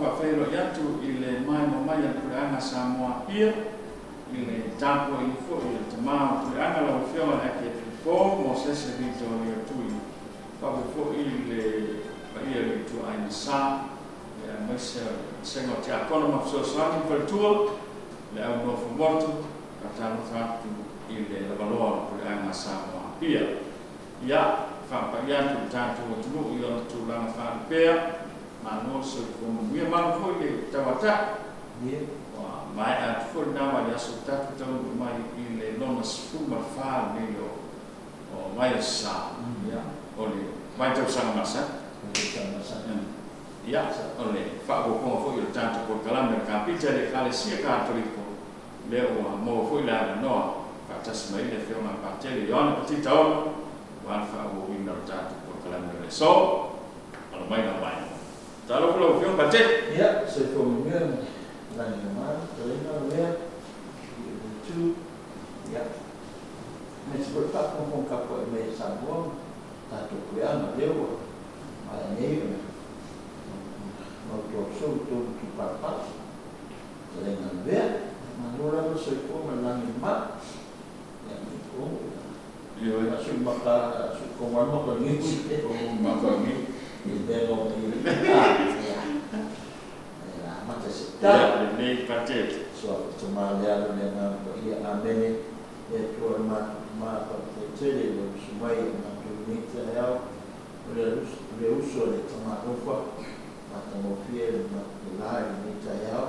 faafeiloai atu i le maimoa mai a le Puleaga Samoa Apia i le tapuaiga foi a le tama o le Puleaga lau Afioga i le Ake Filipo Mosese Vitoria Tui faapea foi le paia i le ituaiga sa aemaise o le vasega o Tiakono ma Fesoasoani ma Faletua, le au nofo motu, faatalofa atu i le lavaloa o le Puleaga a Samoa Apia. Ia, faapaia atu le tatou atunuu i ona tulaga faalupea, malo le soifua manuia, malo foi le tauatai. Ua maea atu foi lena vaiaso ua tatou taunuu mai i le lona 14 lenei o o Vaiasa, ia, o le vaitausaga masani. Ia, o le faaopoopoga foi o le tatou polokalame o le Kapita i le Ekalesia Katoliko, lea ua maua foi le avanoa faatasi mai ai le Afioga a Patele Ioane Patita Ono, aua le faaauauina o le tatou polokalame o le aso. Alo mai lau vaega. Talofa lau Afioga Patele. Ia, soifua manuia ma lagi e malo, fetalaiga Lavea, i le itu. Ia, aemaise foi le faafogafoga tapuai mai a Samoa ma tatou puleaga lea ua maea nei ona mautuausou i tolu itupa fetalaiga Lavea. Malo lava le soifua ma le lagi e mama. Ia, o, Ioe. a sui maka, a sui koma maka ngiu i O maka ngiu. I mea no i a, ia. E la mata se ta. Ia, lenei Patele. Suafa Tama le Alo le Agaga Paia. Amene. Le Atua le matou Tama faafetai tele i lou usu mai i matou i lenei taeao. O le uso a le Tama alofa, matagofie le la i lenei taeao,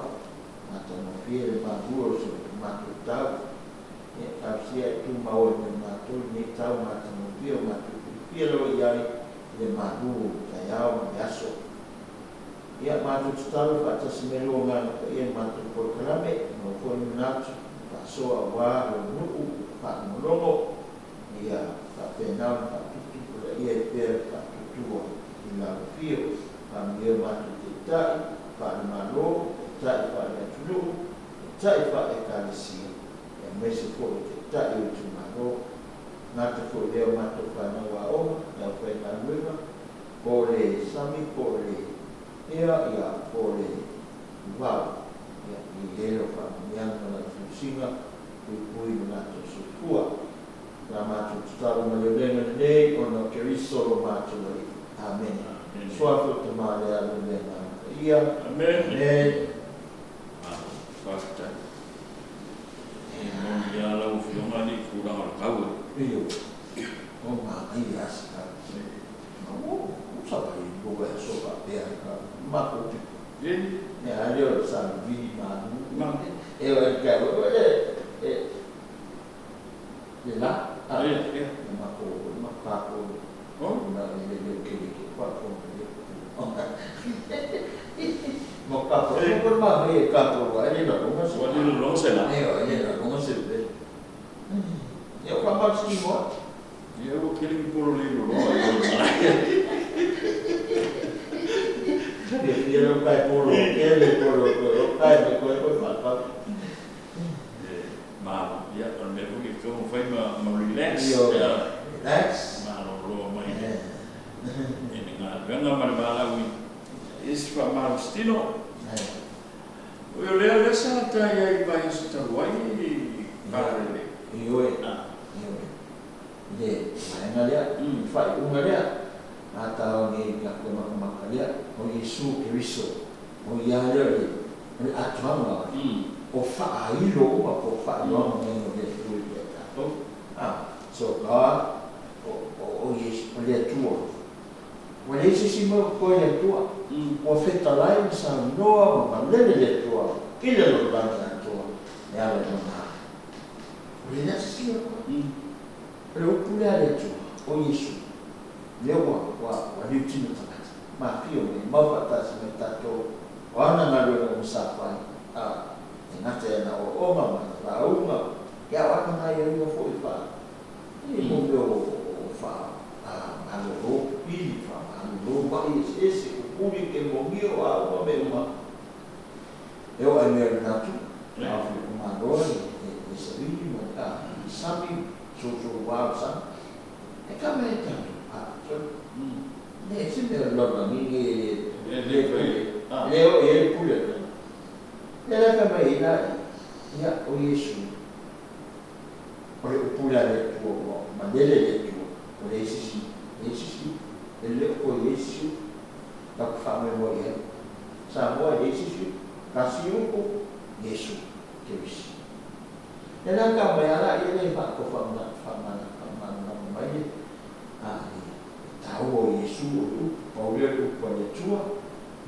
matagofie le malua o si o matou tau. Ia talosia e tumau ai ma matou lenei tau matagofie o matou filifia lava i ai i le malu o le taeao ma le aso. Ia, matou tatalo faatasi mai lou Agaga Paia i le matou polokalame, maua foi le manatu faasoa aua lou nuu faalogologo, ia faapena ona faatuputupulaia ai pea le faatuatua i lau afio. Faamanuia o matou Taitai faale-Malo, Taitai faale-atunuu, Taitai faale-Ekalesia, aemaise foi o Taitai o itumalo. Gata foi lea o matou fanau aoga, le aufaigaluega, po o le sami po o le ea, ia, po o le vao, ia, i ai lau faamanuiaga ma lau tausiga, puipui lo latou soifua. La matou tatalo ma le ulega lenei ona o Keriso lo matou Alii. Amene. Suafa o le Tama, le Alo ma le Agaga Paia. Amene. Amene. Malo faafetai. E moni lava lau Afioga i le tulaga o le tau e. Ioe. O manaia lava se tau. Ia ua kele ni pololei loloa i lou malae. Fiafia lau kai polo kele polo o kai me koe koe whakau. Malo, ia o le mea foi e taumafai ma relax. Io, relax. Malolo mai i le galuega ma le valaauina. Ia se faamalositino. Oi o lea lea sa tai ai i vaiaso talu ai Parele. Ioe, ioe. Le vaega lea, le faaiuga lea, a tao nei i tatou makamaka lea, o Iesu Keriso, o Ia lea o le, o le atoaga o faailo uma po o faailoaga mai o le Atua ia tatou. So God, o, o, o Iesu, o le Atua. Ua leai se isi mea ua totoe le Atua. Ua fetalai ma saunoa ma malele le Atua i le lalolagi atoa e ala i Lona Alo. Ua leai se isi mea ua totoe. O le upu lea a le Atua, o Iesu, lea ua, ua, ua liutino tagata, ma afio mai, mau faatasi mai tatou, o ana galuega uma sa fai, a, e gata i ana oaoga ma ana lauga, ia o ana gaioiga foi fa, e mo mea o, o fa, a, malolo pili, fa malolo mai eseese, pupuli, kemonia, o a uma mea uma, e oo ai mea o le natu, a o fili malo e, e, e savili ma, a, sami, sousou ua o sami. E kame ai tatou a, so, ne se mea lalolagi nei e le, le, le, E le oo i ai le pule a le tagata. Lea la e fai mai ai la, ia, o Iesu, o le upu lea a le Atua ua malele le Atua, ua leai se isi, leai se isi, e le o toe i ai se isi upu tatou te faamoemoe i ai. Samoa e leai se isi upu, tasi upu, Iesu Keriso. Lea la tau mai lava laia lea e faamalamalama mai le taua o Iesu o le upu, pau lea o le upu a le Atua,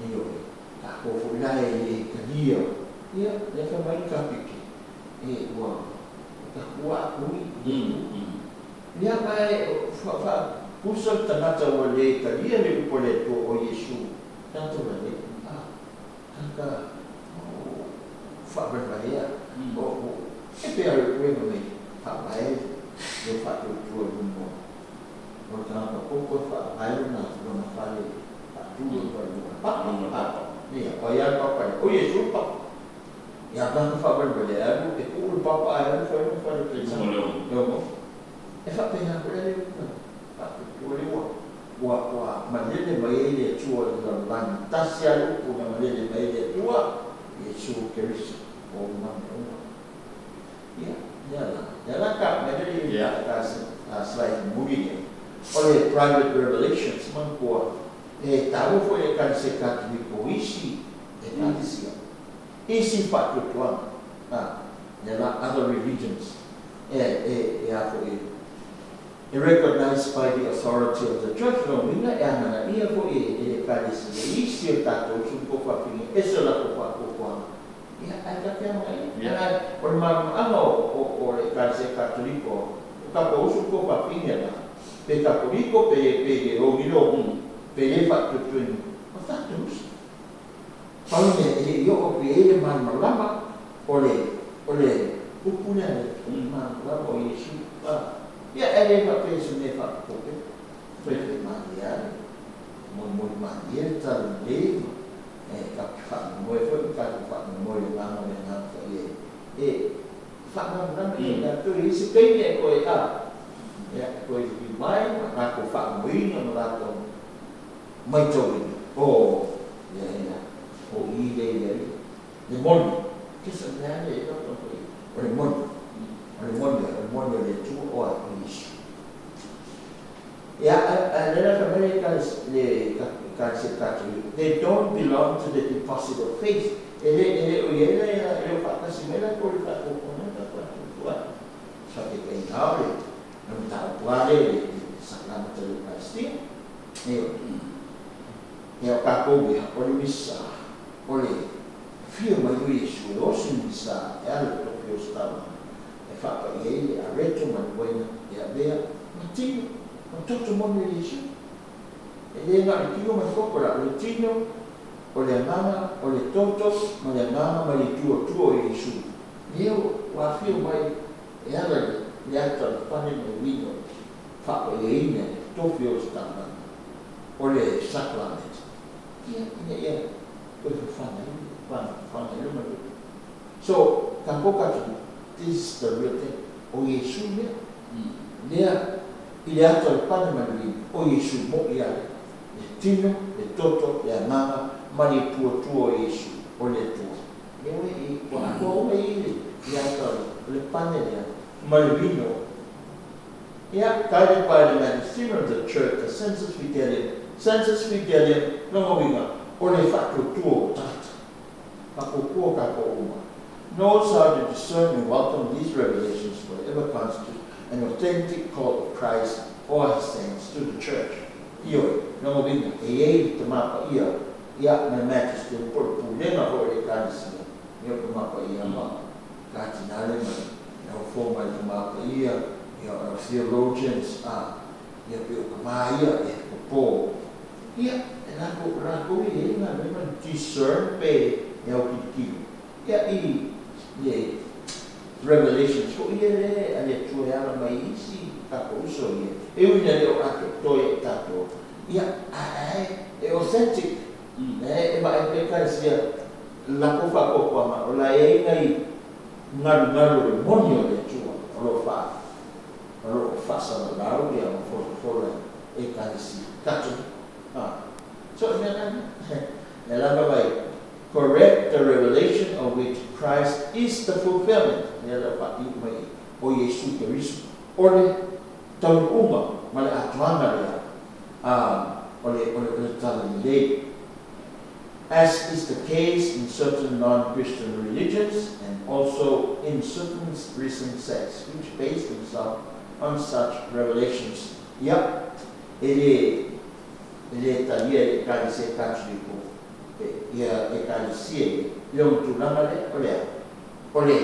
ioe, tatou foi la e le talia, ia, lea fai mai le kapike, e ua tatou aapui i le Atua. Ia, ma e faapusa le tagata ua le talia le upu a le Atua o Iesu, tagata ua le, a, tagata faavalevalea, e pei lava o le upu lea fai mai, faavae lou faatuatua i luma o le tagata popo e faavae lona fale, faatu lona fale i luga o le papa. Ia, o ai lava le papa lea? O Iesu le papa. Ia, a tagata faavalevalea e alu e tuu le papa ae alu fai lona fale i le ogaoga. E faapena foi la le upu faatuatua lea ua malele mai ai le Atua i le lalolagi. Tasi lava le upu na malele mai ai le Atua, Iesu Keriso, o uma mea uma. Ia, lea la, lea la ka mai le ta slide mulimuli lea, o le private revelations, manatua, e taua foi le Ekalesia Katoliko o isi Ekalesia, isi faatuatuaga, lea la other religions, e a foi e recognized by the authority of the church, lona uiga e aganaia foi e le Ekalesia isi o tatou uso ma faafafine ese o latou faatuatuaga, ia ae ta te aganaia. Ae o le malamalamaaga o le Ekalesia Katoliko, o tatou uso ma faafafine la, pe Katoliko pe le logi pe le faatuatuaina, o tatou uso. Pau le mea e le i oo atu i ai le malamalama o le upu lea, o le malamalama o Iesu. Ia, e le faapea i se mea faapitoa, toe malie lava, molimoli malie le tala lelei, ma e tatou te faamoemoe foi ma tatou faamoemoe i le agaga o le Agaga Paia e faamalamalama ia i latou. E i ai se taimi e toe a, ia, e toe liliu mai ma latou faamoeina ma latou matauina, o, ia, ia, o i lea i ai le moni, kesa mea lea i loko o le moni, o le moni, o le moni o le Atua o ai, o Iesu. Ia, a le la fai mai le Ekalesia Katoliko, they don't belong to the deposit of faith. E le o i ai la, e le o faatasi mai latou i le faatuatuaga ma tatou faatuatua. Faataitaiga o le mataupu lava lea i le sakalamata o le Ekalesia. Ioe. Ia, o tatou ia, o le misa, o le afio mai o Iesu e osi le misa e ala i le tofi o se taulaga, e faapaia ai le areto ma le uaina e avea ma tino, ma toto moni o Iesu. E le na o le tino ma le toto la, o le tino, o le agaga, o le toto ma le agaga ma le itu Atua o Iesu. Lea ua afio mai e ala i le ata o le pane ma le uiga faapaiaina e le tofi o se taulaga, o le sacrament, ia, ina ia toe fafana ai le fafana ai le malu. So, tatou Katoliko, this is the real thing, o Iesu lea, lea i le ata o le pane ma le vini, o Iesu moʻi a le tino, le toto, le agaga, ma le tuatua o Iesu, o le Atua. Lea ua i, ua atoa uma i le ata o le pane lea ma le vino. Ia, guided by the magisterium of the Church, the sensus fidelium, sensus fidelium, lona uiga, o le faatuatua o tagata, faatuatua o tatou uma, knows how to discern and welcome these revelations whatever constitute an authentic call of Christ or His saints to the Church. Ioe, lona uiga, e i ai le Tama Paia, ia, ma le magisterium, po o le pulega foi o le Ekalesia, ia, o le Tama Paia ma Katinale ma le ofo mai le Tama Paia, ia, o theologians, a, ia, pei o tama ia e popo. Ia, e latou, latou e i ai le galuega le discern pe e autilotilo, ia, i le revelations foi ia le a le Atua e ala mai i isi tatou uso ia, e ui ina le o atoatoa ia i tatou, ia, ae e authentic, e vaai pea Ekalesia latou faatuatuaga, o la e i ai nai galugalu o le moni o le Atua o lo o faa, o lo o faasalalau ia ma folafola e Ekalesia Katoliko. A, so e mea la lena. Le lava vai correct the revelation of which Christ is the fulfillment. Le la fa i mai o Iesu Keriso o le taunuuga ma le atoaga lea o le talalelei. As is the case in certain non-Christian religions and also in certain recent sects which base themselves on such revelations. Ia, e le talia e Ekalesia Katoliko, ia Ekalesia ia, i lona tulaga lea, o le a? O le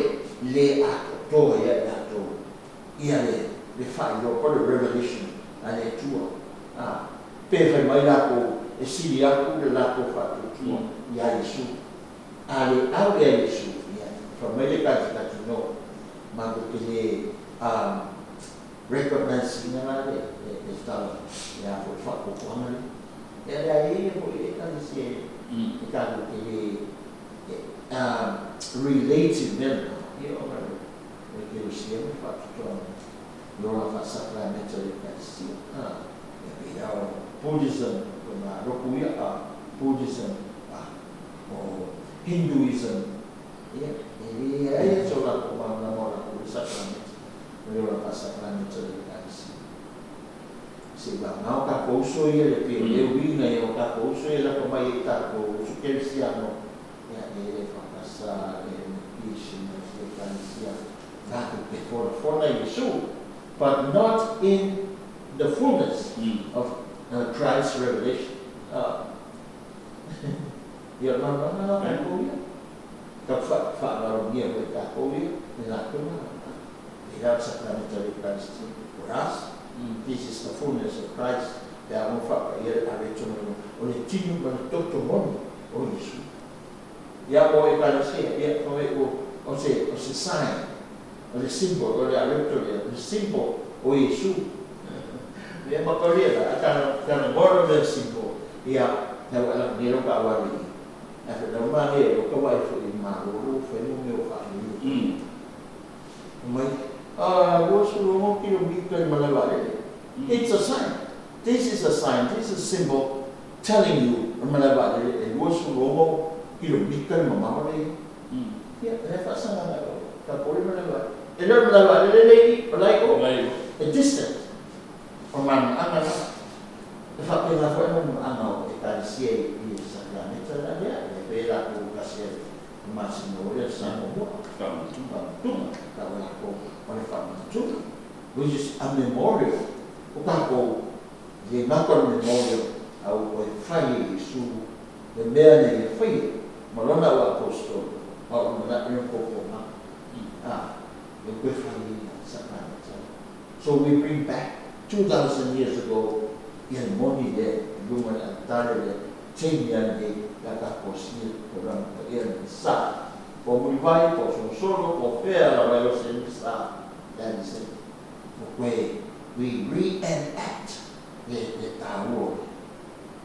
le atoatoa ia i latou, ia le faailoa po o le revelation a le Atua. Pe fai mai lakou e sili atu le latou faatuatua iā Iesu. A le au ia Iesu, ia, fai mai le Ekalesia no, matou te le recognize ina la le tala ia foi faapuapuaga lea. Ia le ai ia foi Ekalesia e tatou te le relate i le mea lena, ia ona o le kerisiano faatotoaga i ona faasakrameta le Ekalesia. Ia pei lava o Buddhism, o ngā loku ia a Buddhism, o Hinduism, ia, e le ai so latou malamalama o latou le sakrameta, o le ola faasakrameta le Ekalesia. Se vagao tatou uso ia le pei o le uiga ia o tatou uso ia lafo mai i tatou uso kerisiano, ia e le faakasa le mekisi ma le Ekalesia latou te folafola Iesu, but not in the fullness of Christ's revelation. Ia malamalama la tatou ia. Ka faaaloalogia foi tatou ia le latou malamalama. E la sakrameta le Eucharistia. For us, this is the fullness of Christ. Pe a mo faapaia le areto mai o le tino ma le toto moni o Iesu. Ia mo Ekalesia, ia o se sign, o le symbol, o le areto lea, le symbol o Iesu. Ia makalia la, kana ngoro le symbol, ia, na wa la ngelo ka wari. A fe na ma nge o ka wai fo i malolo, fai mo me o ka mai, 26 kilomita i Malaevaalele. It's a sign. This is a sign, this is a symbol telling you o Malaevaalele e 26 kilomita le mamao le. Ia, le faasagaga o ka poli Malaevaalele. E le Malaevaalele le i, o lai o, e distant. O manaaga la. E faapena foi mo manaaga o Ekalesia i sakrameta la lea, e pe latou kasi ai masina o lea sa mua. Faamatuga, ka o latou o le faamatuga, which is a memorial. O tatou, le gata o le memorial, au o e fai e Iesu, le mea nei e faia, ma lona ua apostolo, a o mana i koko. E koe fai e sakrameta. So we bring back 2,000 years ago, ia le moni le, lunga le altare le, teimi a nei, la ka kosia, ko ranga pa ia le sa. Po mulivai, po solosolo, po fea la vai o se le sa. That is it. O koe, we reenact le tāua.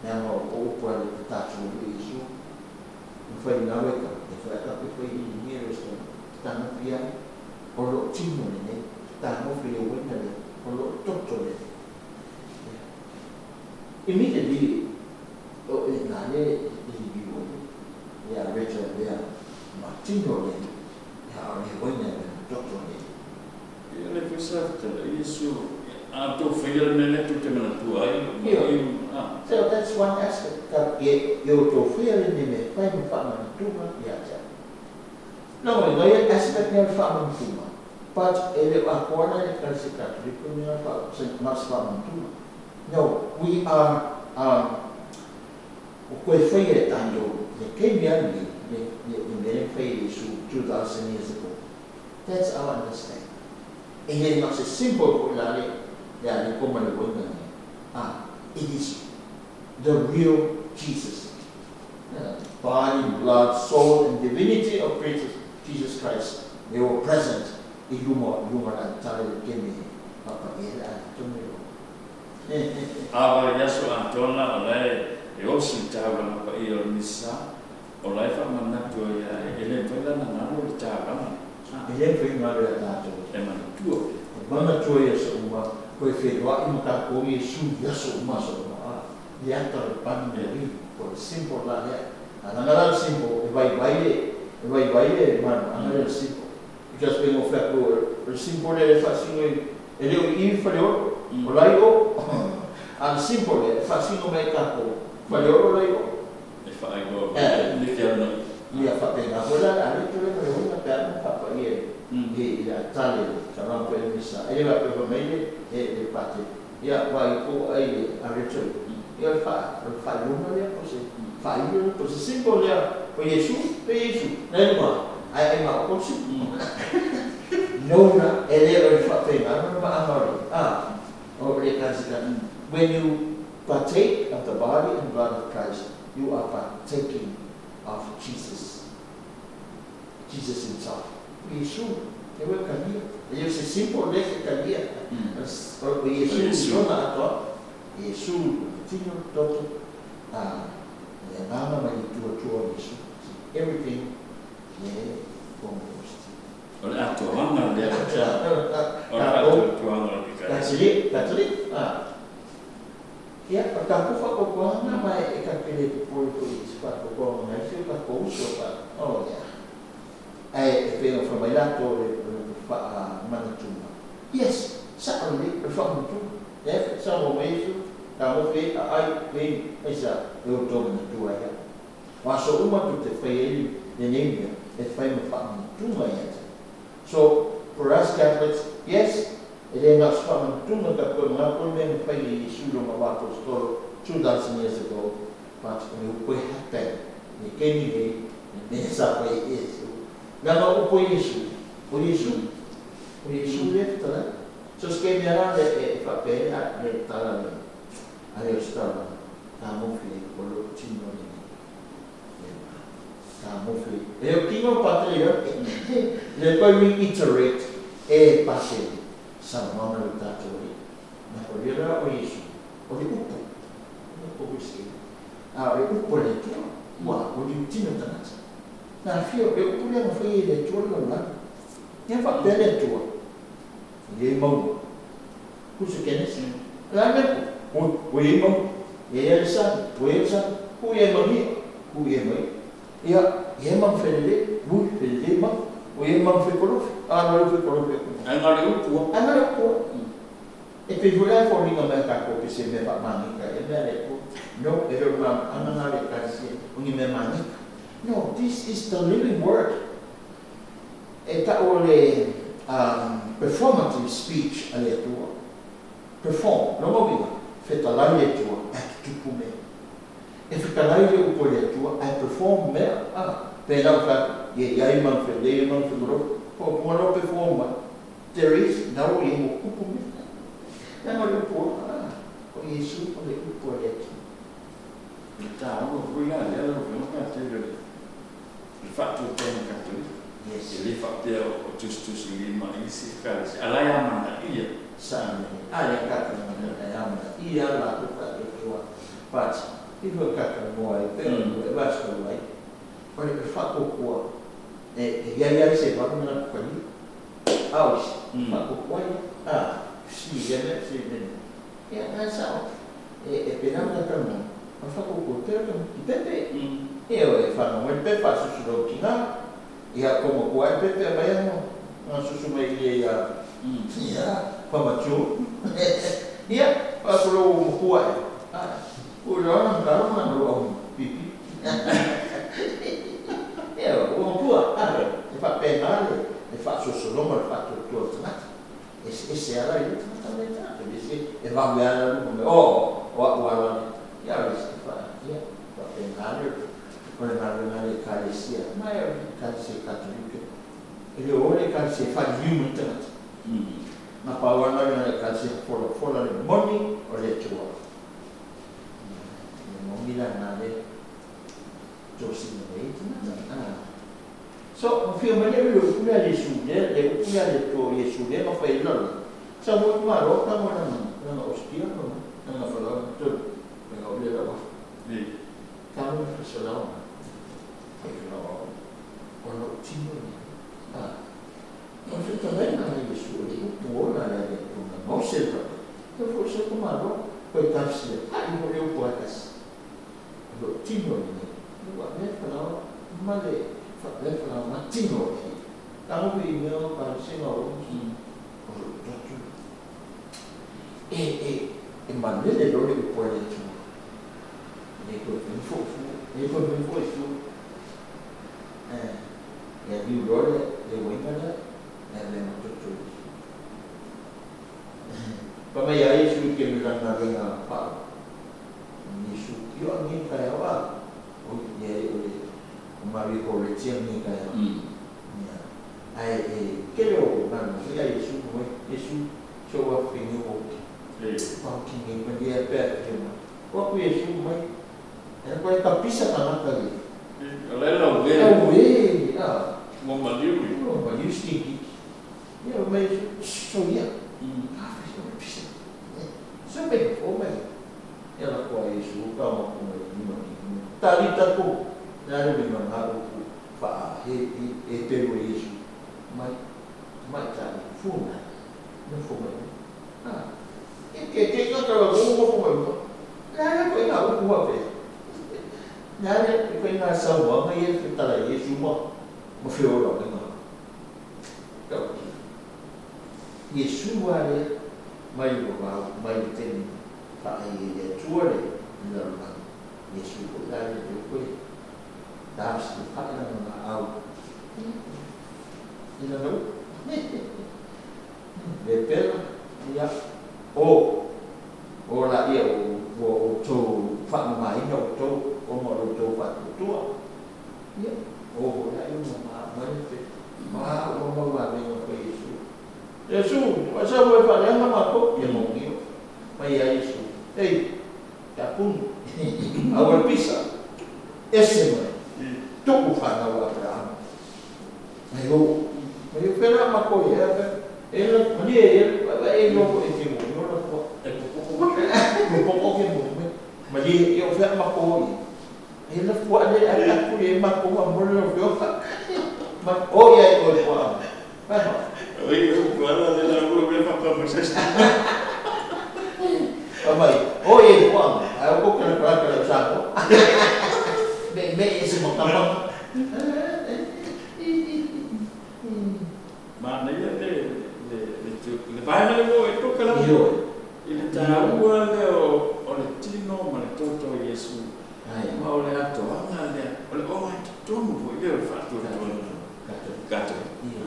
Mea o upu a le tātou o Iesu. E whai ngaweka, e whai ka pe whai i ngeres o tanga pia, o lo tino le nei, tanga whio wena le, o lo toto le. Immediately, o e ngā le e i o le, ia reto lea, ma tino le, ia o le wena le toto le. Ia le foi sa tala Iesu a tō whaia le mea tu te manatua ai. Ia. So that's one aspect. Ka e o tō whia le ne me whai mo whaamanatunga ia te. No, e ngai aspect nea whaamanatunga. But e le a koana le Ekalesia Katoliko nea mas whaamanatunga. No, we are o koe whai e tātou, le keimi ani le mere whai Iesu 2,000 years ago. That's our understanding. E le ma se simple ko la le a le koma le waina ni. It is the real Jesus. Body, blood, soul, and divinity of Jesus Christ. They were present i luma la tale le keme papa e la tome lo. A wa iaso Antona o lae e osi tāuranga pa ia o misa, o lae whamanatu ia e le whai lana ngaro le tāuranga. E le whai ngaro ia tātou. E manatua. E manatua ia sa uma, koe whenua i maka ko Iesu ia sa uma sa uma. Le ata le pani le ri, ko le symbol la lea. A leaga la le symbol, e vaivai le, e vaivai le malamalamaaga lea i le symbol. Because pei ona ou fai atu, o le symbol lea e faasino i, e le o i i Faleolo, o la e i o. A o le symbol lea e faasino mai ai tatou, Faleolo la e i o. E faailoa mai le feagai. Ia faapena foi la le areto lea ma le uiga pe a na faapaia i le atale taulaga foi le misa. E le faapea fai mai le Patele, ia vaai tou ai le areto ia o le faailoga lea po o se faailo lea po o se symbol lea o Iesu pe Iesu la e i luga ae ai ma outou symbol. No la, e le o le faapena le maga o le o le Ekalesia. When you partake of the body and blood of Christ, you are partaking of Jesus, Jesus himself. O Iesu, e ua talia. E le o se symbol lea e talia. O Iesu i lona atoaga. Iesu i lona tino, toto, a le agaga mai le tuatua o Iesu. Everything le compost. O le atoaga lea. O le atoaga o le Ekalesia. Katolik, a. Ia, o tatou faatoatoaga na, ma e tatou te le popole foi i se faatoatoaga mai si o tatou uso pa, oh yeah. Ae e pei ona fai mai latou o le faamanatuga. Yes, sao lelei, o le faamanatuga. Lea e saunoa mai Iesu, Tagofi ai, aai, pei, aisa, e outou manatua ai au. O aso uma tou te fai ai lenei mea, e fai ma faamanatuga ia te au. So, for us Catholics, yes, e le na o se faamanatuga tatou e manatu o le mea na fai e Iesu i lona wā Aposetolo 2000 years ago, but o le upu e hape i le taimi nei, le mea sa fai e Iesu. Leaga o upu a Iesu, o Iesu, o Iesu lea e fetalai. So se taimi lava la e faapea ai le tala lea, a le o se tala tagofi ai o lou tino lenei. Tagofi. E o tino patele ia. Le toe reiterate e patele saunoaga le tatou Alii. Na ko ia la o Iesu, o le upu. O le A o le upu a le Atua, ua o le tino tagata. Na afio le upu lea na fai e le Atua le lalolagi. Ia faapea le Atua, e i ai mauga. Kusa kenesi. La me ku, ua i ai mauga. Ia i ai le sami, ua i ai le sami. Ku i ai magia, ku i ai mai. Ia, ia e mau felelei, ui, felelei mau. Ua i ai mau fekolofi, a na le fekolofi aku. Ai nga le upu. Ai nga le upu. E pei foi la e foliga mai a tatou pe se mea faamagika e mea le Atua. No, e le o le malamalamaaga lena a le Ekalesia, o ni mea magika. No, this is the living word. E tau o le performative speech a le Atua. Perform, lona uiga, fetalai le Atua ae tutupu mea. E fetalai le upu a le Atua ae perform mea. Pēlā ua fai atu, ia iai mau felei mau femolofi, po o lo perform mai. There is no i mo kupu mea. Leaga o le upu ola, o Iesu o le upu a le Atua. Le taua foi la lea lau Afioga pe a tele o le faatuatuaga Katolika. Yes. E le faapea o tusitusi lima i isi Ekalesia, a la e amanaia. Sa me a le kaka mana e amanaia latou faatuatua. But, i foi kaka moa ai pe o e vasu ai, o le faatuatua e iai ai se valu na latou kalia. Aoisi, faatuatua ia, a, si ia mea, si mea. Ia, na sao, e pena na talanoa, o le faatuatua pea o le tamaiti pepe. Ia, e whanau mai le pepe, faasusu lau tina, ia, ko matua ai pepe a mai ano, na susu mai ia ia, ia, whamatu. Ia, whakulo matua e. A, ua loa na matalo na lo au pipi. Ia, ua matua, a, e whapena le, e whaasosologa le faatuatua o le tagata. E se ala i le tagata le tagata. E se e vawe ala luma me, o, o au ala le. Ia, o le se wha, ia, whapena le, o le galuega a le Ekalesia, mai o le Ekalesia Katolika. E le o le Ekalesia e whaliu mai tagata. Na pau ana le Ekalesia folafola le moni o le Atua. Le moni la na le tosina mai tagata. So, ma fia mai le upu lea le Iesu lea, le upu lea le Atua o Iesu lea ma fai lalo. Sa mo ma ro ka mo na na ostia no na na fala tu. Na o le la wa. Ni. Ka mo na sa la wa. E lo o lo tino ni. A. O se ta mai na Iesu o le upu o na le le tu na mo se la. E fo se ko ma ro ko ta se. A i mo le upu a tas. Lo tino ni. Ua avea le falaoa ma le avea le falaoa ma tino o le tago pe i mea o palesega o o lo toto e e e malele loa le upu a le Atua e le toe fai ni fuafua e le toe fai foi fua e e aliu loa le le uaiga lea e avea ma toto i pa mai ai Iesu i ke lana galuega pa Iesu io angi taeao a oi ia o le o Maria Goretti angi taeao. Ia ae e tele o galuega foi a Iesu mai Iesu so ua fini o pau kini ma ia pe a mai o ku Iesu mai e ko e kapisa tagata i O le lau e. Au e a Mo maliu. O maliu stingi ia mai so ia a fi o pisa so me o mai ia la ko Iesu ka ma ko mai ni ma ni talita ko na le me ma o ku fa he e te ro Iesu mai mai ta fu mai no fu mai ah e ke ke ka ka lo mo fu mai na le ko ina u ku pe na le ko ina sa wa mai e te tala Iesu ma ma fe o lo nga ka Iesu wa le mai lo va mai le te fa ai le tua le la la Iesu ko la le ko ta si fa la na au ina no le pela ia o o la ia o o to fa mai no to o mo lo to fa tua ia o la ia ma ma le te ma o ma wa me no ko Iesu Iesu o sa wo fa le ma ko ia mo ni mai ia Iesu ei ta pun au pisa ese mai tuku fa na wa Abraham mai o mai o pera ma ko ia e la mani e e lo ko e te mo no la ko E po po ko ke mo me mani e o fa ma ko e la fua le a ku e ma ko ma mo lo yo ma o ia e o fua ma Oi, o ko ala le la ko me fa pa ma sa. Ma mai o ia fua a ko ka ka ka sa ko me me e se mo ka ma Ma na ia le le le le vaega le mo e toka la. Io I le taua le o le tino ma le toto o Iesu. Ai Ma o le atoaga lea, o le oga i totonu foi lea o le faatuatuaga. Ka Kato. Ia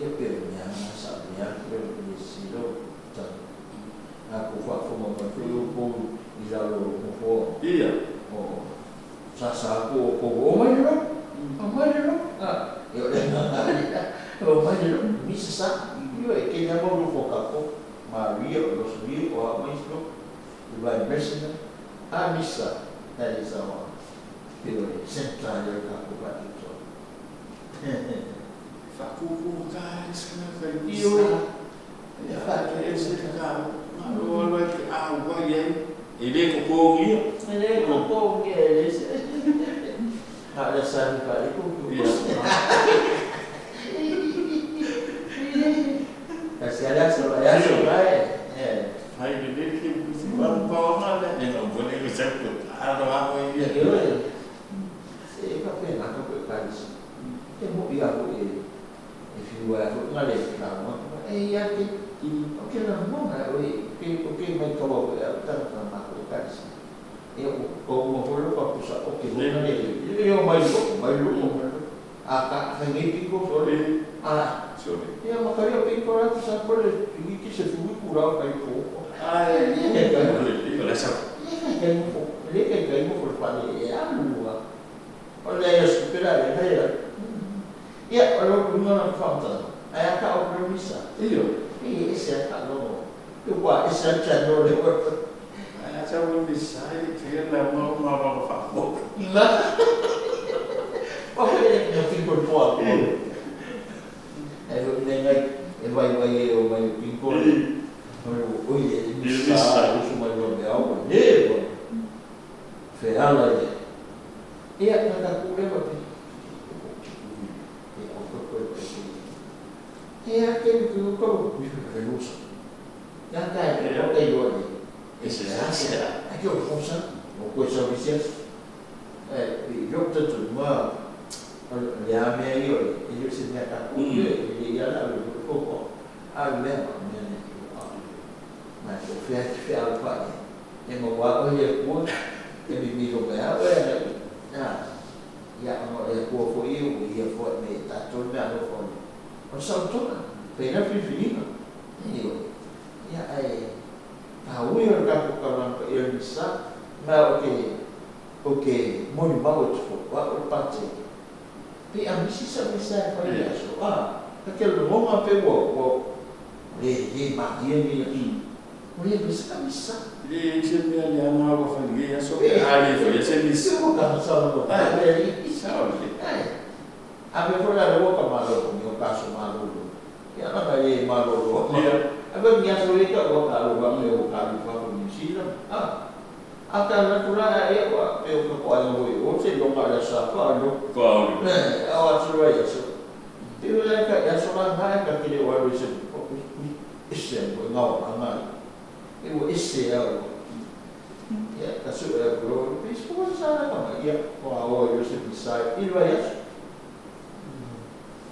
ia pe mea sa mea pe le silo ta a ko fa fo ma ma fe o ko i la lo mo fo Ia. o sa sa ko ko o mai lo o mai lo a e o le na o mai lo mi sa io e ke na mo lo fo ka ko Maria o los rio o a mai lo i vai mesina a misa na i sa wa pero e central e ka ko pa to Whakuku ka ese ka i Io. Ia fa ke ese ka ma o lo te a wa ye. E le ko ko ngia. Ele ko ko nge le se. Ha le sa ni pa ko ko. Ia. Ka se ala so ya so ba e. Hai le le ke ku si wa pa wa le. E no bo le sa ko a ro a wa Ia ia. ke oi. Se ka pe na ka ko ka ni. E mo ia ko e. E fi wa ko nga le ka mo. E ia ke o ke na mo na oi ke o ke mai ka wa ko ta na ma ko ka ni. E o ko mo ho lo pa ku sa o ke mo na le. E o mai lo mai lo mai lo. A ka ka ngi pi ko so le. A Sorry. ia makaria piko ratu sa kore i ki se fui kura kai fo. Ai, Ia kai le le le sa. ia kai mo fo. Le kai kai mo fo pa le e alu a. O le ia supera le hai a. Ia o lo lunga na fanta. Ai aka o premisa. Io. E ese aka no. E wa ese aka no le wa. Ai a sa wo mi sai ke la mo ma ma fa mo. Na. O le no pinko po a. E lo ne ngai e vai vai e o mai pinko. O oi e misa o su mai lo me au ne bo. Fe ala e. Ia ka ka ku le wa pe. E o ko ko ko. E a ke ku ko ku ke lusa. Ya ka e o ke yo ni. Ese se. A ke o fosa o ko sa visias. E yo O le a mea ia o le e le o se mea tatou e le ia le ave i koko a o le mea o le mea le Atua. Ma po o fea e te fealofai ai, e maua oe le Atua, e mimilo mai lava oe agai i ai. Ia, ona o le Atua foi ia ua Ia foai mai ia tatou le meaalofa o le saolotoga, fai la filifiliga. Ioe. Ia, ae taua ia o le tatou taulaga paia o le Misa, ma ou te Ou te molimau atu foi, o au o le Patele, pei a misi sau misa e fai i le aso, a, ta te lagona pei ua, ua le, le malie lenei aso. Ua le misi ka misa. E leai se mea leaga ua fai i lenei aso pe a le faia se misa. Pei ua ta saunoa mai le alii. Sao lelei. Ae, a mea foi la lea ua ta malo nei o ta aso malolo. Ia leaga e le malolo. Ae fai ni aso ia tau ua ta alu faapea ua ta alu i fafo i Niu Sila, a. A ta alu atu la ia ua pei o ka toaiga foi o seiloga o le aso Sa faalo. Faalo. Eh, o atu loa i aso. Pei o le ka i aso la na e ka te le o alu i se ese ai foi ngao anga. E ua ese au. Ia ka su e ko lo pei se ko sa la ka mai ia o a o i se misai i lo aso.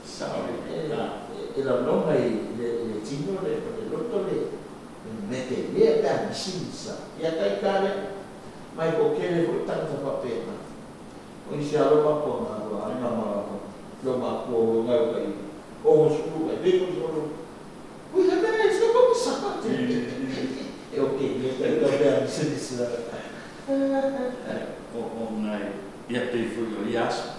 Sao le. E la longa i le tino le loto le Me te lea pe a misi misa. Ia kai ka lea, mai ko kele foi tangata faapena. O isi alo ma kua nga lo anga ma lo ma kua o ngai o kai o mo sulu kai be ko solo. Ui le mea e se ko misa ka te. E o ke ni kai ka pe a misi misa. O ngai ia pei foi o ia aso.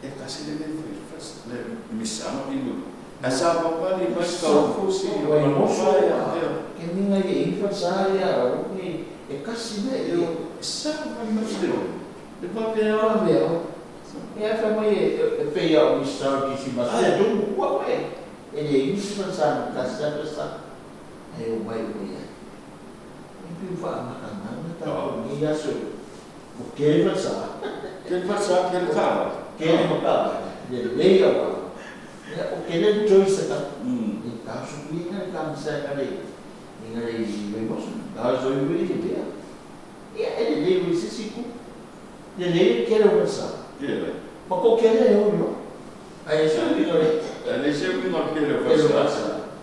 E kasi le mea foi first le misa no ilu. A sa papali mai ka o fusi o o moso ya. Ke minga i infa sa ia o ni e kasi le e sa mai mai le. Le papea o le o. E a fa mai e pe ia o misa ki si mas e du wa we. E le isi fa sa ka sa ka sa. E o mai o ia. E pi fa ma ka na ta o ni ya so. O ke fa sa. Ke fa sa ke ka. Ke ma ka. Le le ia wa. Ia o ke le choice ka. E ka su ni ka ka sa ka le. Ni nga le i mo so. Ka zo i le te. Ia e le le se si ku. Le le ke le sa. Ke le. Ma ko ke le o yo. Ai se ni le. E le se ni no ke le fa sa.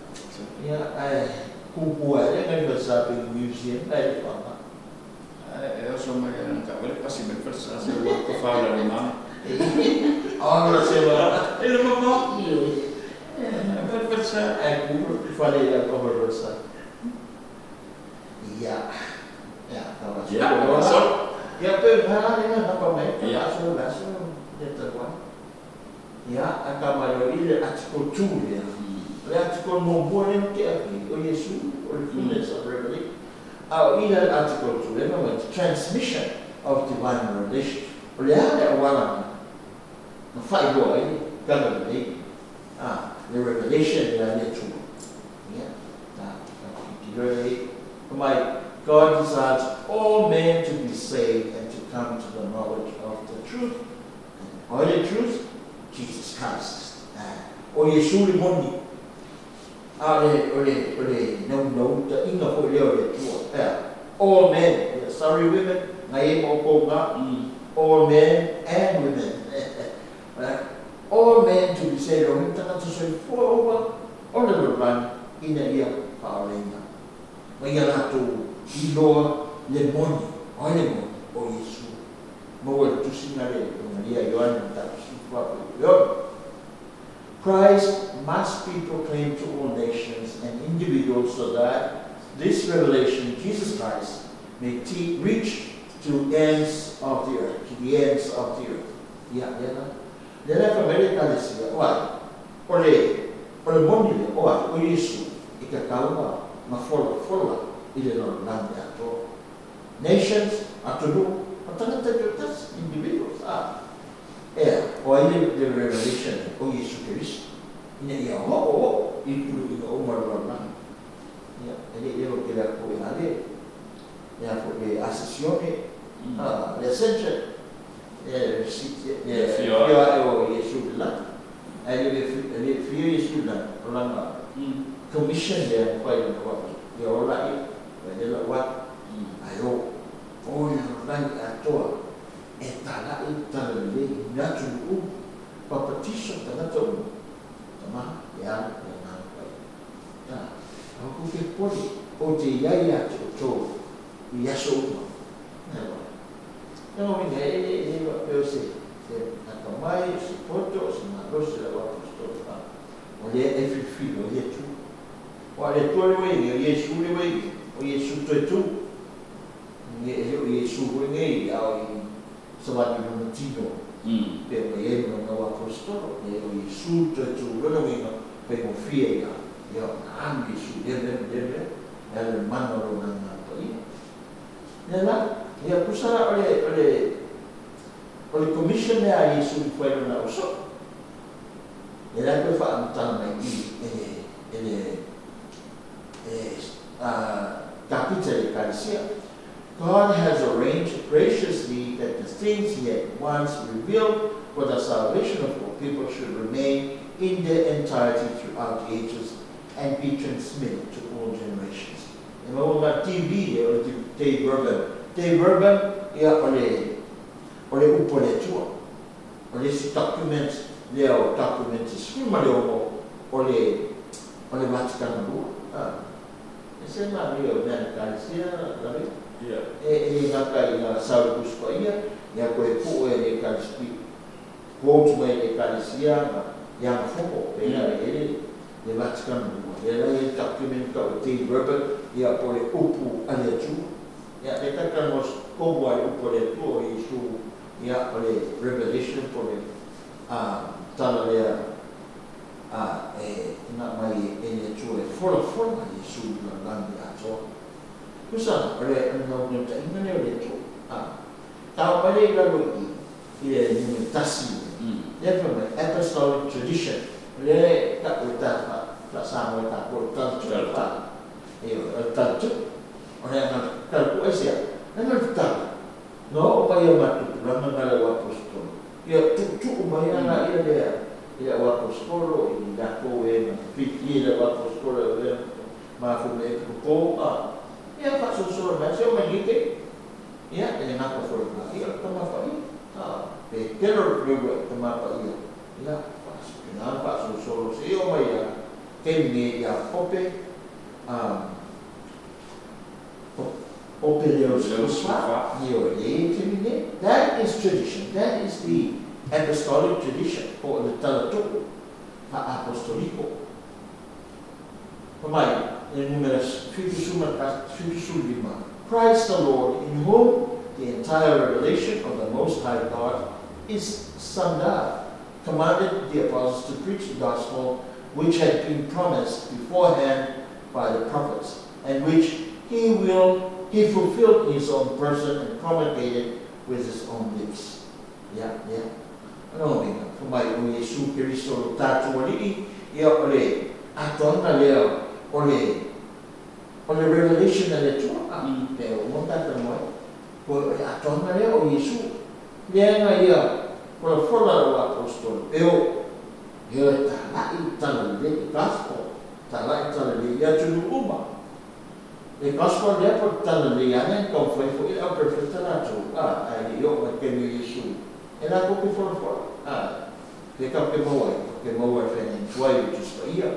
Ia ai ku ku ai le ngai sa pe museum ai fa ma. E o so mai ka vele pasi me fa sa se wa ko fa la ma. Ora se va. E le mamma. E fa sa. Ai ku fa le la ko fa sa. Ia. Ia, ka va. Ia, so. Ia pe va le na pa mai. Ia. So la so le ta wa. Ia, a ka mai o ile article 2 le. Le article mo mo le ke a o Yesu o le fullness of revelation. A o ile article 2 le ma transmission of divine revelation. O le a le awala na fai loa ai ka le le. Ah, le revelation le le tu. Ia. Ta ki le mai God desires all men to be saved and to come to the knowledge of the truth. And all the truth, Jesus Christ. O Yesu le moni. A le, o le, o le, no, no, ta inga fo leo le tua. All men, sorry women, ngai e mo ko nga. All men and women. All men to be saved. O tangata soifua uma, o le lalolagi, ina ia faaleina. Ma ia latou iloa le moni, o le moni, o Yesu. Maua le tusiga le Maria Ioane Matausifu ape. Christ must be proclaimed to all nations and individuals so that this revelation, Jesus Christ, may reach to ends of the earth, to the ends of the earth. Ia, ia la. Le la fa mele ka le sia, o ai, o le moni le, o ai, o Yesu, i ka kaua, ma fola, fola, i le lalolagi atoa. Nations, atunu, matangata tas individuals, ah. Ea, o ai le revelation, o Yesu Kristo. Ina ia o o, i pulu i o marulana. Ia, e le leo ke la ko ina le, ia fo le ascensione, ah, le ascension, le le fio o Yesu la. Ai le fio Yesu la, o langa commission le ko ai ko. Ia o la i, le la wa. Ai o, o le lalolagi atoa. E tala i tala le natu atunuu uma, papatiso tagata uma, Tama, le Alo ma le Agaga Paia. A, aua kou te popole, ou te i ai ia te outou i aso uma. Ioe. Lona uiga, e le, e le faapea o se, se atamai, o se poto, o se malosi o lau aposetolo, a o lea e filifili o le Atua. Aua o le Atua lea ua i ai nei, o Iesu lea ua i ai nei, o Iesu toe tu. E le o Iesu foi nei a o i savali i lona tino pei ona i ai ma lona aposetolo, e o Iesu toe tu. Lona uiga, faigofie ia ia ona alu Iesu i lea mea ma lea mea, e ala i le mana o lona Agaga Paia. Lea la, ia tusa la o le, o le, o le commission lea a Iesu i fai lona ausoo, lea la e toe faamatala mai i i e le, e le, e a Kapita i le Ekalesia. God has arranged graciously that the things he had once revealed for the salvation of all people should remain in their entirety throughout the ages and be transmitted to all generations. E maua ma TV lea o le Dave Urban. Dave Urban, ia o le o le upu a le Atua. O le isi document lea o document e 16 o le o le Vatikano Lua. A. E se manaia o mea na Ekalesia Lavea. E e le gata i na sau i Tusi Paia, ia koe pue e le Ekalesia, quote mai le Ekalesia ma i ana fono, pēlā le ele le Vatikano Lua. Lea la i ai document tau e Dave Herbert, ia po o le upu a le Atua. Ia, lea ta talanoa tonu lava i le upu a le Atua o Iesu, ia, o le Revelation po o le tala lea a e na aumai e le Atua e folafola Iesu i le lalolagi atoa. Tusa, o le naunautaiga lea o le Atua. A tau mai lea i lalo i i, i le numera tasi lea, lea fai mai, Apostolic Tradition, o lea e tau e ta faa-Samoa e tatou o le tala tuu, a, ioe, o le tala tuu. O le aga tala tuu aisea? Leaga o le tatalo, na oo mai i a matou tulaga na lau Aposetolo, ia tuutuu mai lava laia lea i lau Aposetolo, i latou e na filifilia i lau Aposetolo e avea ma afu mea e a, ia faasolosolo mai se o mai nei taimi. Ia, e le gata foi i lena, ia o le Tama Paia, a, Petelo le Puleua'i Tama Paia, ia, faasopena ona faasolosolo seia oo mai ia taimi nei ia Pope, a, Pope Leo XIV, ioe, lea e i ai taimi nei. That is tradition, that is the apostolic tradition, po o le tala tuu faa-apostoliko. Fai mai, le numera 75, Christ the Lord, in whom the entire revelation of the Most High God is summed up, commanded the apostles to preach the gospel which had been promised beforehand by the prophets, and which he will he fulfilled in his own person and promulgated with his own lips. Ia, ia. Lona uiga, fai mai o Iesu Keriso lo tatou Alii, ia o le atoaga lea o le o le revelation a le Atua, a, lea ua uma ona tatou ai. Koe o le atoaga lea o Iesu, lea na ia folafola lau aposetolo, e o, e o e talai le tala lelei, le gospel, talai le tala lelei i atunuu uma. Le Gospel lea po o le tala lelei lava lea na taumafai foi e le au perofeta latou, a, ae le i oo mai i le taimi o Iesu, e latou te folafola, a, pe tatou te maua ai, tatou te maua i le feagaiga tuai o le Tusi Paia,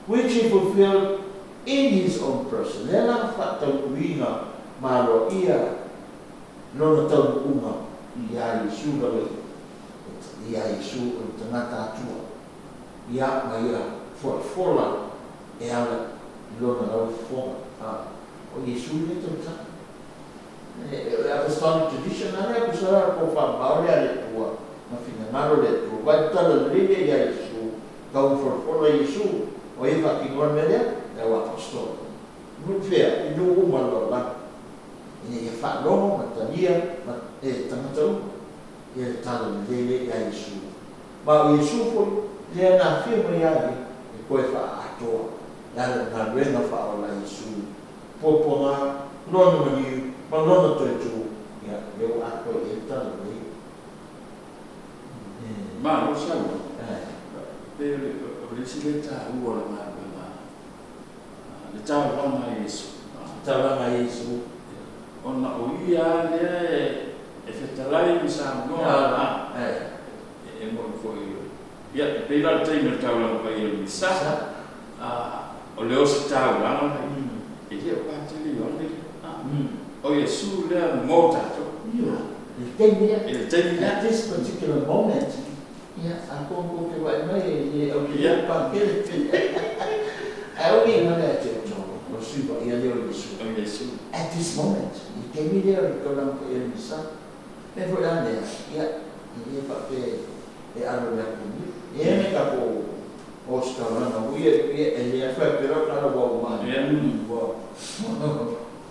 which he fulfilled in his own person, lea la na faataunuuina ma aloaia lona taunuuga iā Iesu lava ia, iā Iesu o le tagata Atua, ia ma ia folafola e ala i lona lava fofoga, a, o Iesu lea tausaga. E, o le apostolic tradition lava lea, tusa la o le tofa lea a le Atua, ma finagalo le Atua, vaai le tala lelei lea ia Iesu, tau na folafola Iesu, o ai e faatinoa le mea lea? Le au apostolo. Nuu fea? I nuu uma o le lalolagi, ina ia faalogo ma talia ma, e tagata uma, ia le tala lelei lea ia Iesu. Ma o Iesu foi lea na afio mai ai ia e toe faaatoa e ala i le galuega faaola a Iesu, puapuaga, lona maliu ma lona toe tu, ia, lea ua atoa i ai le tala lelei. Malo saunoa. Pei o le isi lea taua o le galuega, le taulaga a Iesu. Taulaga a Iesu. Ona o ia lava lea e fetalai ma saunoa. Ia, e pei la o le taimi o le taulaga paia o le Misa, o le ositaulaga e le o Patele Ioane lea. O Iesu lea mo tatou. Ioe, i le taimi lea. I le taimi lea. At this particular moment, ia, a koukou te vaai mai e le aulelei Patele, ae o uiga lea te o le Sui Paia lea o Iesu. O Iesu. At this moment, i le taimi lea o le taulaga paia o le Misa, mea foi la lea, ia, e le faapea e alo i le atu niu. E i ai nai tatou ositaulaga foi ia e le afe atu ai lau tala ua uma ane,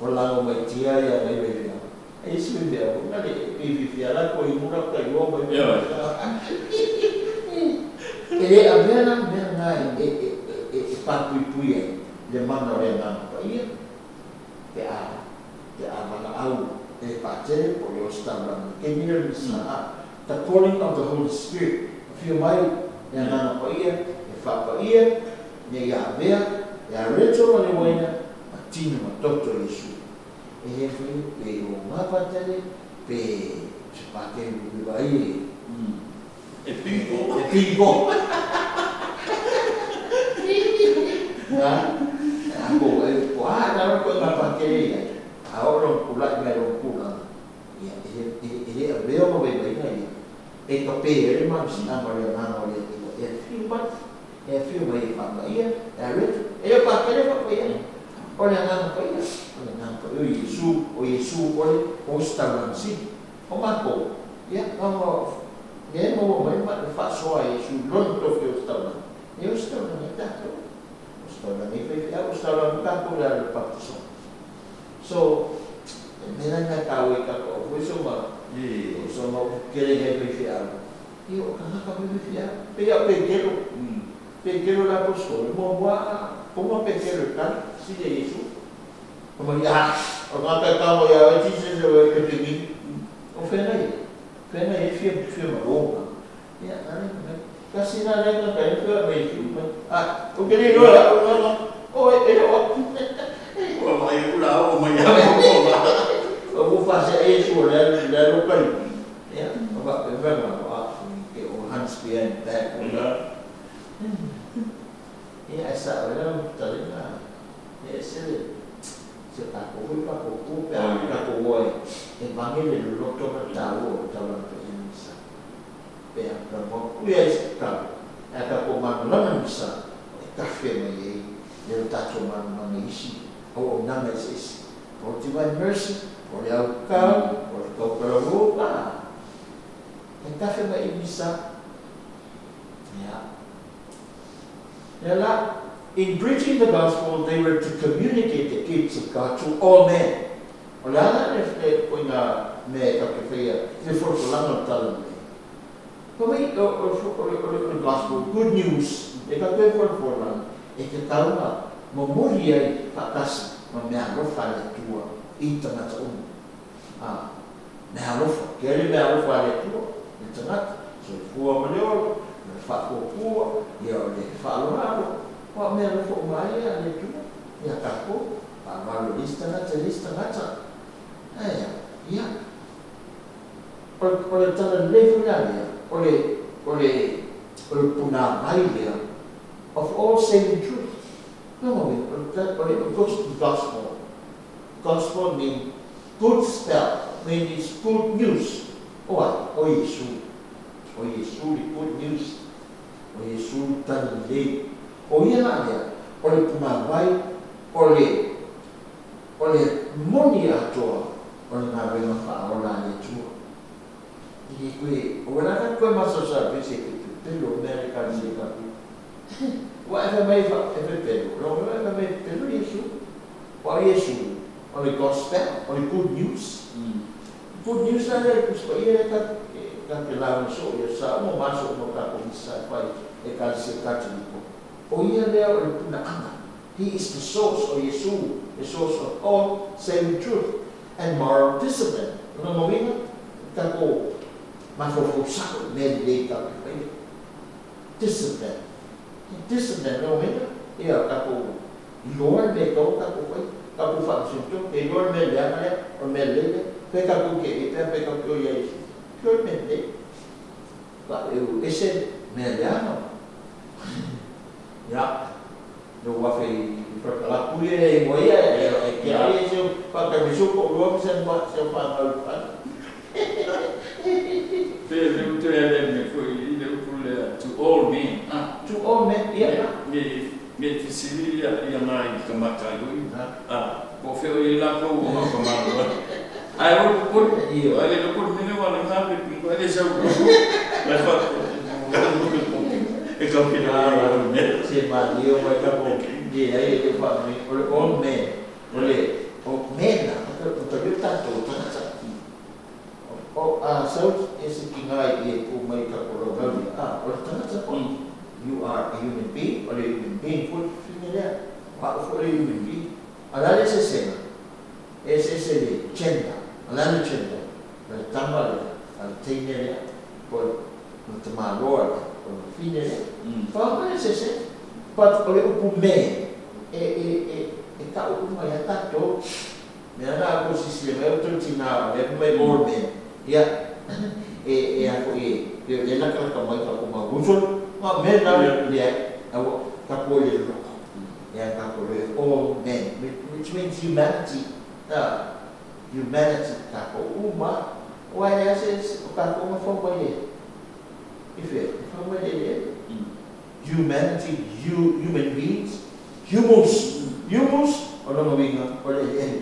ua lago mai tia ia nai vaifeau. E i ai si vaifeau foi na le e pei e fiafia lava latou i mula atu tailoa mai. E le avea la mea na e papuipui ai le mana o le Agaga Paia pe a pe a valaau e le patele po o le ositaulaga i le taimi lea o le Misa. The calling of the Holy Spirit, afio mai le Agaga Paia e faapaia ina ia avea le areto ma le uaina ma tino ma toto o Iesu. E le mafai pe o nga patele pe se patele pe vaai e E bingo. E bingo. Nga, a ko e ko a na ro ko nga patele ia. A o ro kula mai ro kula. Ia, e le avea ma vaivaiga ia, e kapē ai le malosiaga o le Agaga o le Atua e afio mai, e afio mai e faapaia, e alu atu, e le o Patele e faapaia ai, o le Agaga Paia, o le Agaga Paia, o Iesu, o Iesu o le ositaulaga sili. O matou, ia, na ona lea e maua mai le faasoa a Iesu i lona tofi ositaulaga, e ositaulaga ai tatou, ositaulaga ai faifeau, ositaulaga foi tatou i le ala o le papatisoga. So, e mea la lena e taua i tatou au foi so ma so ma upu tele nai faifeau, ia o tagata foi faifeau. Pei lava o Petelo, Petelo le aposetolo, muamua lava poga Petelo i le tali, fesili ia Iesu. Fai mai, ah, o le tagata e tago ia oe, Jesus e oe e pegili. O fea na i ai? Fea na i ai le fia fia malo lena? Ia, na le fai mai, tasi la lea tagata e fia mai fiu mai. Ah, ou te le iloa e au, no, no, oe, e le o au. Ua vaai aku la oo mai ia maua. Ua faasea Iesu o le le alo kai. Ia, o faapea mai ma o a, ke o Hans behind back o la. Ia, ae sao ai lau fetalaiga, e ese le si o tatou foi tatou tu pe a tatou o e vage le loloto ma le taua o le taulaga paia i Misa. Pe a talanoa pui ai se tatalo, ae a tatou malamalama i Misa, e tafe mai ai le o tatou malamalama i isi auaunaga eseese, o le Divine Mercy, o le aukau, o le tautalalu, a, e tafe mai i Misa. Ia. Ia la, in preaching the gospel, they were to communicate the gifts of God to all men. O le a la le ituaiga mea e tatou te faia i le folafolaga o le Tala Lelei? Fai mai o le gospel, good news, e tatou te folafola e tatau ona momoli ai faatasi ma meaalofa a le Atua i tagata uma. A, meaalofa, tele meaalofa a le Atua i le tagata, soifua ma le ola, ma le faapuapua, ia o le faaaloalo, aua o meaalofa uma lava ia a le Atua ia tatou. Faavalo e le isi tagata i le isi tagata. Ae a? Ia. O, o le tala lelei foi la lea, o le, o le, o le punāvai lea of all saving truth. Lona uiga, o le, o le gospel. Gospel mean good spell, mean is good news. O ai? O Iesu. O Iesu le good news. O Iesu le tala lelei. O ia la lea, o le punāvai O le, o le moni atoa o le galuega faaola a le Atua. E le toe, ua la ka toe masalosalo pei se pepelo o mea le Ekalesia Katoliko. Ua e fai mai e pepelo, lona uiga e fai mai e pepelo Iesu. Aua o Iesu, o le gospel, o le good news. Good news la lea i le Tusi Paia lea tatou te lauga soo i aso sa uma ma aso uma o tatou misa e fai e Ekalesia Katoliko. O ia lea o le punaaga. He is the source, o Iesu, the source of all saving truth and moral discipline. O lona uiga, o tatou mafaufau sao i mea lelei tatou te faia. Discipline. Discipline, o lona uiga, ia o tatou iloa le mea e tatau ona tatou faia. Tatou faamasino tonu, e iloa le mea leaga lea, o le mea lelei lea. Pe tatou te pe a pe tatou te o ia Iesu, pure le mea lelei. Ua ese Mea leaga. Ia, le ua fe whakalapu ia e ingoa ia, e ke ai e se whakamisu ko lua mi sen ma se whangau i whana. Pe le utu e le me foi i le upu lea to all men. Ah. To all men, ia. Me fesili ia ia nai tamata i ui. Ah, po feo i la ko o ka malo. Ai o ko ai le ko mene wa le ngape pingo ai le sau ko. La fa e ka pina la me. Se ma dio mai ka ko di ai e fa me o le all men. O le o men na o ta yo tanto tangata. O a sau e se ki ngai e ko mai ka ko ro ah, o le tangata ko. You are a human being, o le human being fo fine lea. Wa fo le human being. Ala le se sena. E se se le gender. Ala le gender. Le tama le, ale teine lea, po le tamaloa lea, o le fine lea. Fa le se se. But o le upu me, e ka upu mai a tatou. Mea na ko sisi le mai o tau tina, le mai all men. Ia, e a ko e, e le la ka mai ka ko ma guso. Ma men na le, a ka ko le loko. Ia ka ko le all men, which means humanity. Humanity ka ko uma. Wa ya se o ka ko ma fo mai le. Ife, fo mai le. Humanity, human beings, humus, humus, o longa winga, o le ele,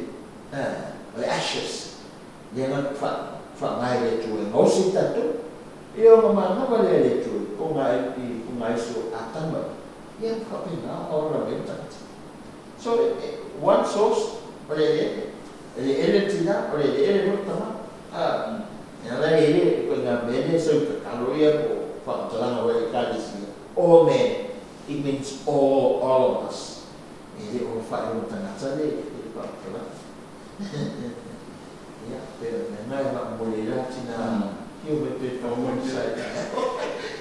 o le ashes. Le nga fa ngai le tue, ngosi tatu. Ia o nga mana le le tue, ko ngai i ko ngai so atama. Ia fa pena o la venta. So one source, o le ele, le ele tina, o le ele no tama. Ah, ya la ele ko nga mene so ka kalo ia ko fa talanga o le ka disi. All men, it means all of us. E le o whae o tangata le, e pa tala. Ia, pero me ngai ma mo le la tina, ki o me te pa mo sai.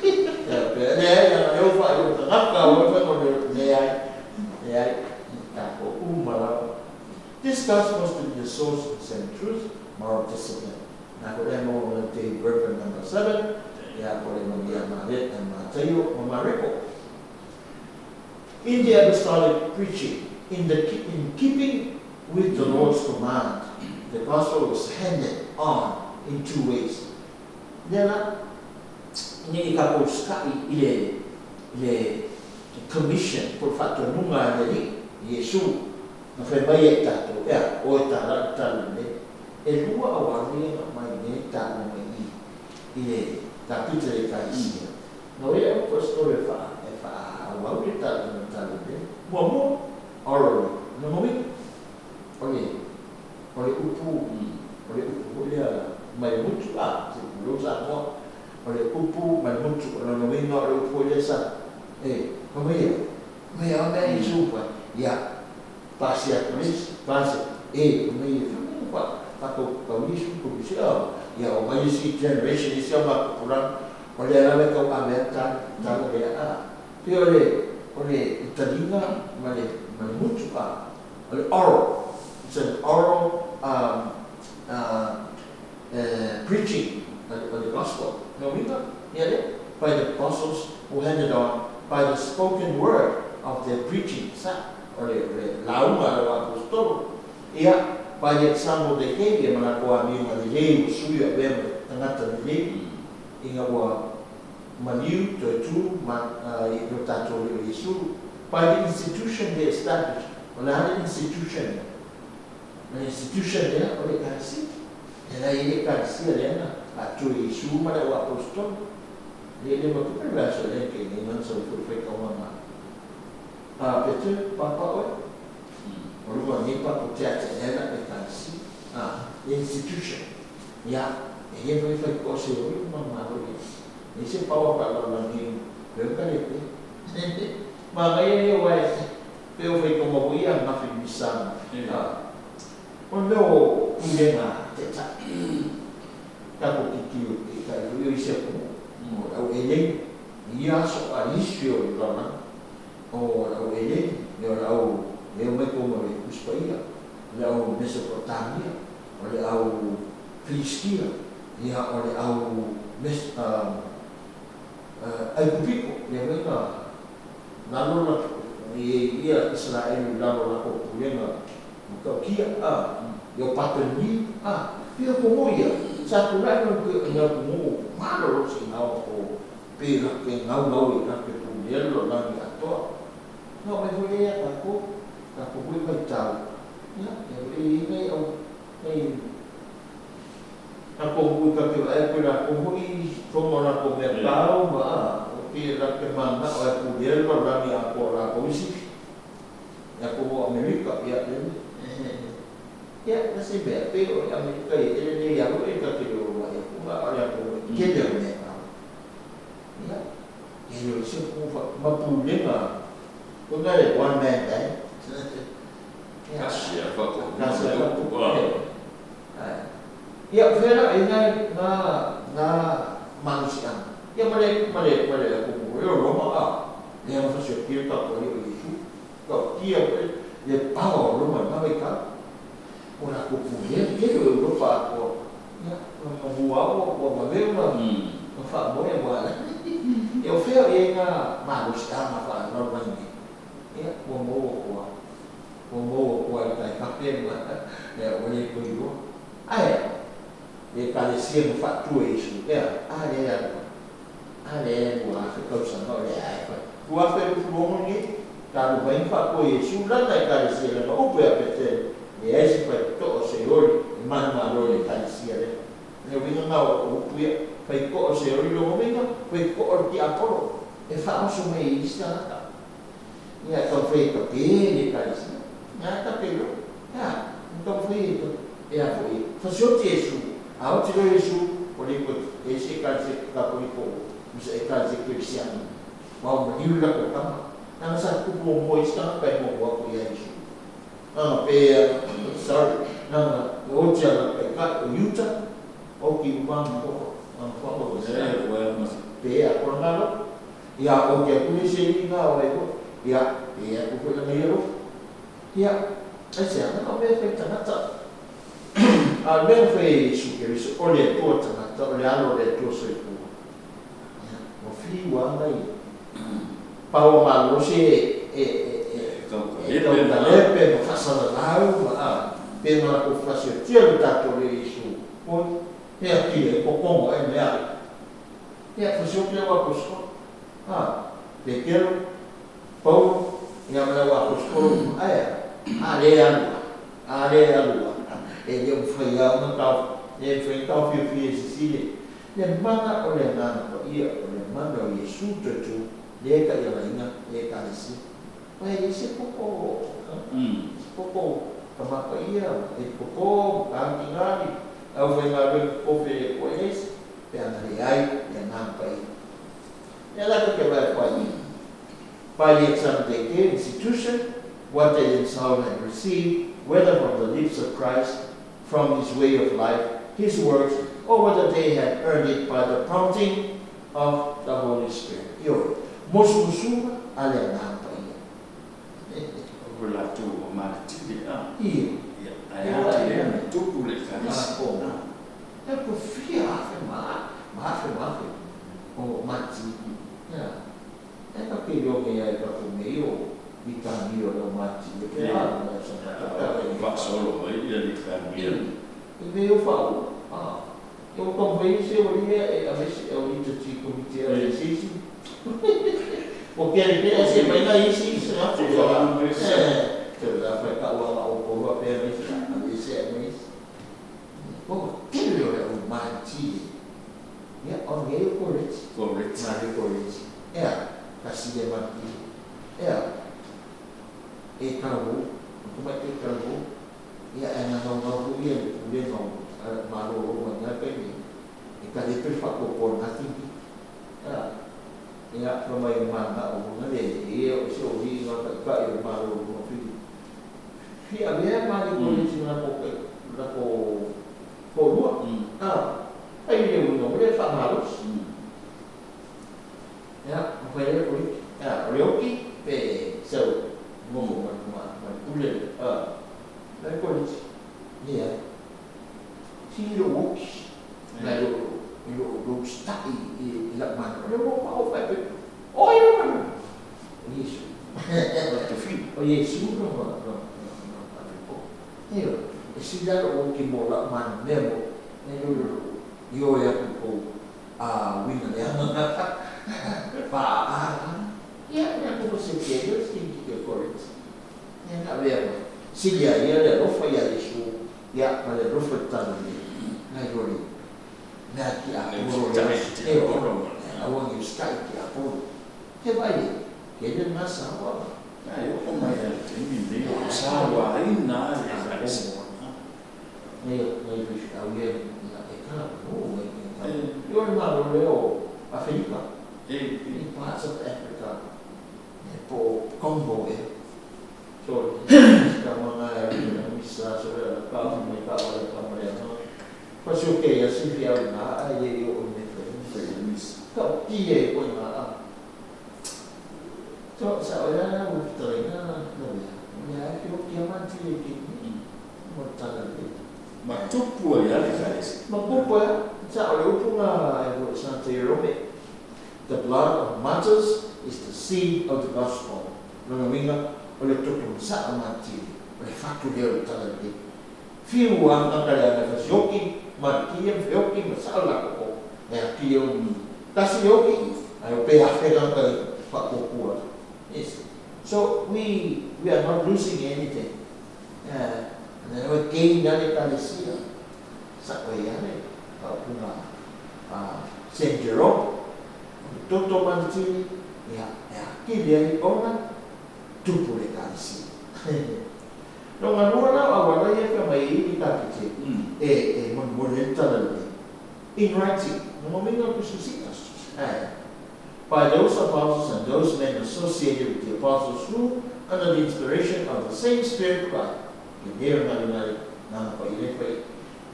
Ia, pero le ai, le o whae o tangata, o whae o le ai, le ai, ka ko umala. This gospel must be the source of the same truth, moral discipline. Nā ko le mo le te verb number 7, ia ko le mo ia ma re Mateo ma Mareko. In the apostolic preaching, in keeping with the Lord's command, the gospel was handed on in two ways. Nena, ni ka ko skai i le commission por whatonunga le ni Yesu na whai mai e tātou, ea, o e tāra tāru ne, e lua awari e mai ne tāru mai i le tā pita le kaisia. No e au pastor e wha awau le tāru na tāru ne, mua mua, orally, no mami, o le upu, o le upu lea mai mutu a, te pulosa moa, o le upu mai mutu, o le nominga o le upu lea sa, e, mamia, mea o mea Yesu pa, ia, pasia kulis, pasia, e, mamia, whamia, pa, pa Yesu kulis, ia, o mai isi generation, isi o mapupurang, o le alawe kau amea tālu lea, a, pe o le italinga, ma le mutu a, o le oral, it's an oral preaching of the gospel. No, by the apostles who handed on by the spoken word of their preaching. Sa, o le launga le apostolo. Ia, by the example they gave, ia mana koa mi ma le lei o sui a wea tangata le lei, inga ua maniu toi tu ma i lo tātou le Yesu. By the institution they established, o le hana institution. Le institution lea o le kasi. E la i le kasi a lea a tu Yesu ma le apostolo. Le le ma kupe la so le ke ni man so fu fe ka ma. A pete papa oi. O lua ni pa ko te ate ena e kasi. Ah, institution. Ia, e he foi foi ko se o ma ma ro ni. Ni se pawa pa la la ni. Pe ka le pe. Ma ngai e wa pe o fai ko mo ia na fi misana. Ah. O leo pulenga te ta. Ka ko ki ki ka i i se ko. O au ele ia so a isi o lana. O au ele le au le mai ko mo le Uspaia, le au Mesopotamia, o le au Filistia, ia o le au Aikupito le uiga lalo la ia Isaraelu i lalo o latou pulega matautia i o Patani pei o atunuu ia sa tulai mai i atunuu malolosi ina o pe latou te naunau i latou pulea le lalolagi atoa. Na oo mai foi lea ia tatou, tatou foi vaitau, ia, e i ai nai au, nai latou nuu ta te vaai atu i latou foi fono o latou meatau ma a, pei latou te mananao lava e pulea le lalolagi atoa o latou e sifi. Ia atonu o Amerika, ia, ia, na se mea, pei o Amerika e lelei lava foi ta te le o vaai atu na o le atunuu e tele ana meatau. Ia, e le o se atunuu ma pulega foi na le one man band. Ia, Tasi lava faatonuga. Tasi lava faatonuga. Ia, o fea la o i ai na malosiaga? Ia ma le ma le ma le atunuu foi o Roma a, lea na fasioti le tatou Alii o Iesu. Tautia foi le power o Roma i lena vaitau. Ua latou pulea le tele o Europa atoa. Ia, manu lava ua vave ona faamoe aua ia o fea o i ai na malosiaga faale-lalolagi nei? Ia, ua maua atu lava. Ua maua atu lava i tai kape ma ua le toe iloa. Ae le Ekalesia na faatu e Iesu, ea, a lea e alu ai. A lea e 2000 tausaga o lea e fai. 2026 lenei, talu mai na faatu e Iesu lana Ekalesia lana upu ia Petelo, leai se faitotoa o Seoli e manumalo i le Ekalesia lea. O le uiga lena o upu ia, faitotoa o Seoli lona uiga, faitotoa o le tiapolo e faaoso mai e isi tagata. Ia e taumafai e tape le Ekalesia. Ia e tape loa. Ia, e taumafai e e a foi, fasioti Iesu. A oti loa Iesu, ua le toe i ai se Ekalesia Katoliko ma se Ekalesia Kerisiano. Ua ao maliu le latou tama. Leaga sa tutupu muamua isi tagata e muamua atu ia Iesu. Leaga pe sorry, leaga e oti a latou taitai o Iuta, oti uma ana tofa, ana followers. Pe a kona nalo. Ia oti atu le isi alii na o ai foi. Ia, pe atu foi lana ia lofa. Ia, aisea, na o mea e fai tagata. A o le mea na fai e Iesu Keriso, o le Atua tagata, o le Alo o le Atua soifua. Ia, ua fiu lava nai paoa malolosi e, e, e, e tautalepe ma faasalalau ma, a, pe na latou fasiotia lo tatou Alii Iesu, oi, he atili ai totogo ai mea. Ia, fasioki le au aposetolo, a, Petero, Paulo, ia ma le au aposetolo uma, ae a? A lea e alu lava, a lea e alu lava, e le o mafai lava ona tao, le mafai ona taofiofia e sisi le, le mana o le Agaga Paia, o le mana o Iesu Toetū, lea e taialaina le Ekalesia. Aua e leai se poto, se poto Tama Paia, e toto, ma tagitinagi, le aufaigaluega totofi a le Atua, e leai se, pe ana leai le Agaga Paia. Ia la ke vae whai. By the example they gave institution, what they themselves had received, whether from the lips of Christ, from his way of life, his works, or whether they had earned it by the prompting of the Holy Spirit. Ioe, musumusuga a le Agaga Paia. O latou ua maletili a. Ioe. Ia, ae a te lea na tupu le Ekalesia. E ko fia afe ma ma afe ma afe o mati. Ia, e ka ke iloa nei ai tatou mea ia o litania o le au mati e pe a na sa na ta pe faasolo mai ia litania. I mea ia o faaua. A, e o taumafai se o ia e ave se o ita ti komiti e ave se isi. O ke ale pe se mai na isi isi na. E, te la fai ka ua o ko wa pe ave se ave se ave isi. O tele o le au mati. Ia, o nei o Koreti. Koreti. Mari Koreti. Ea, kasi le mati. Ea, e talavou, o tamaitai talavou. Ia, ae na naunau foi ia i le pulega o Malo o Roma i lena taimi, e talepe le faatoatoa o lena taimi. Ea, ia, fai mai e mananao lona le ia o se o alii na taitai o le Malo o Roma fili. Fia avea Mari Koreti ma latou toalua. A, ai le uiga o lea faamalosi. Ia, ma fai ai le Koriti. Ia, o le oki pe sau nofo ma ma ma le pule a le Koriti. Leai. Sili lou oki nai lo i lou usitai i lau manao. O lea ua ou fai pe. O ai o pe. O Iesu. O O Iesu no no no no no. Io, e si la o ki mo la man mea mo. E lo lo io e aku ko a wina le anga. Pa a. Ia na ko se ke yo si ki ke koret. Ia na vea mo. Si ia ia le alofa ia Iesu. Ia ma le alofa tala le. Ngai rori. Mea ki a poro le. E o. Aua ngi ustai ki a poro. He vai le. Ke le nga sa wa. Ai o mai a te mi le o sa wa ina e sa. Nei nei fi au ye na e ka no e ka. Yo le ma lo le o Afrika. E In parts of Africa. E po Congo e. So ka mga e misa so le ka mo ka wa le ka mo le no. Pa so ke ya si fi au na a ye yo o me fe. Ka ti e ko na a. So sa o ya na u tore na no ya. Ya ki o ki man ti e ki mo tala le. Ma tupu ai ale kalesi. Ma pupa sa o le upunga e o Santa Jerome. The blood of martyrs is the seed of the gospel. Lona winga o le toto sa o mati o le fatu le o le tala le. Fiu anga ka le anga fasioki, ma ki e feoki ma sa la ko. E a ki o tasi yoki, ai o pe a fe ka pa ko. Yes. So we are not losing anything. And then we gain na le kalesia. Sa ko ia le pa punga Saint Jerome. Toto mantili ia e akili ai ona tupu le kalesia. No nga nua la awala ia ka mai i ka kite. E mon mon le tala le. In writing, no minga kususita. By those apostles and those men associated with the apostles who, under the inspiration of the same Spirit Christ,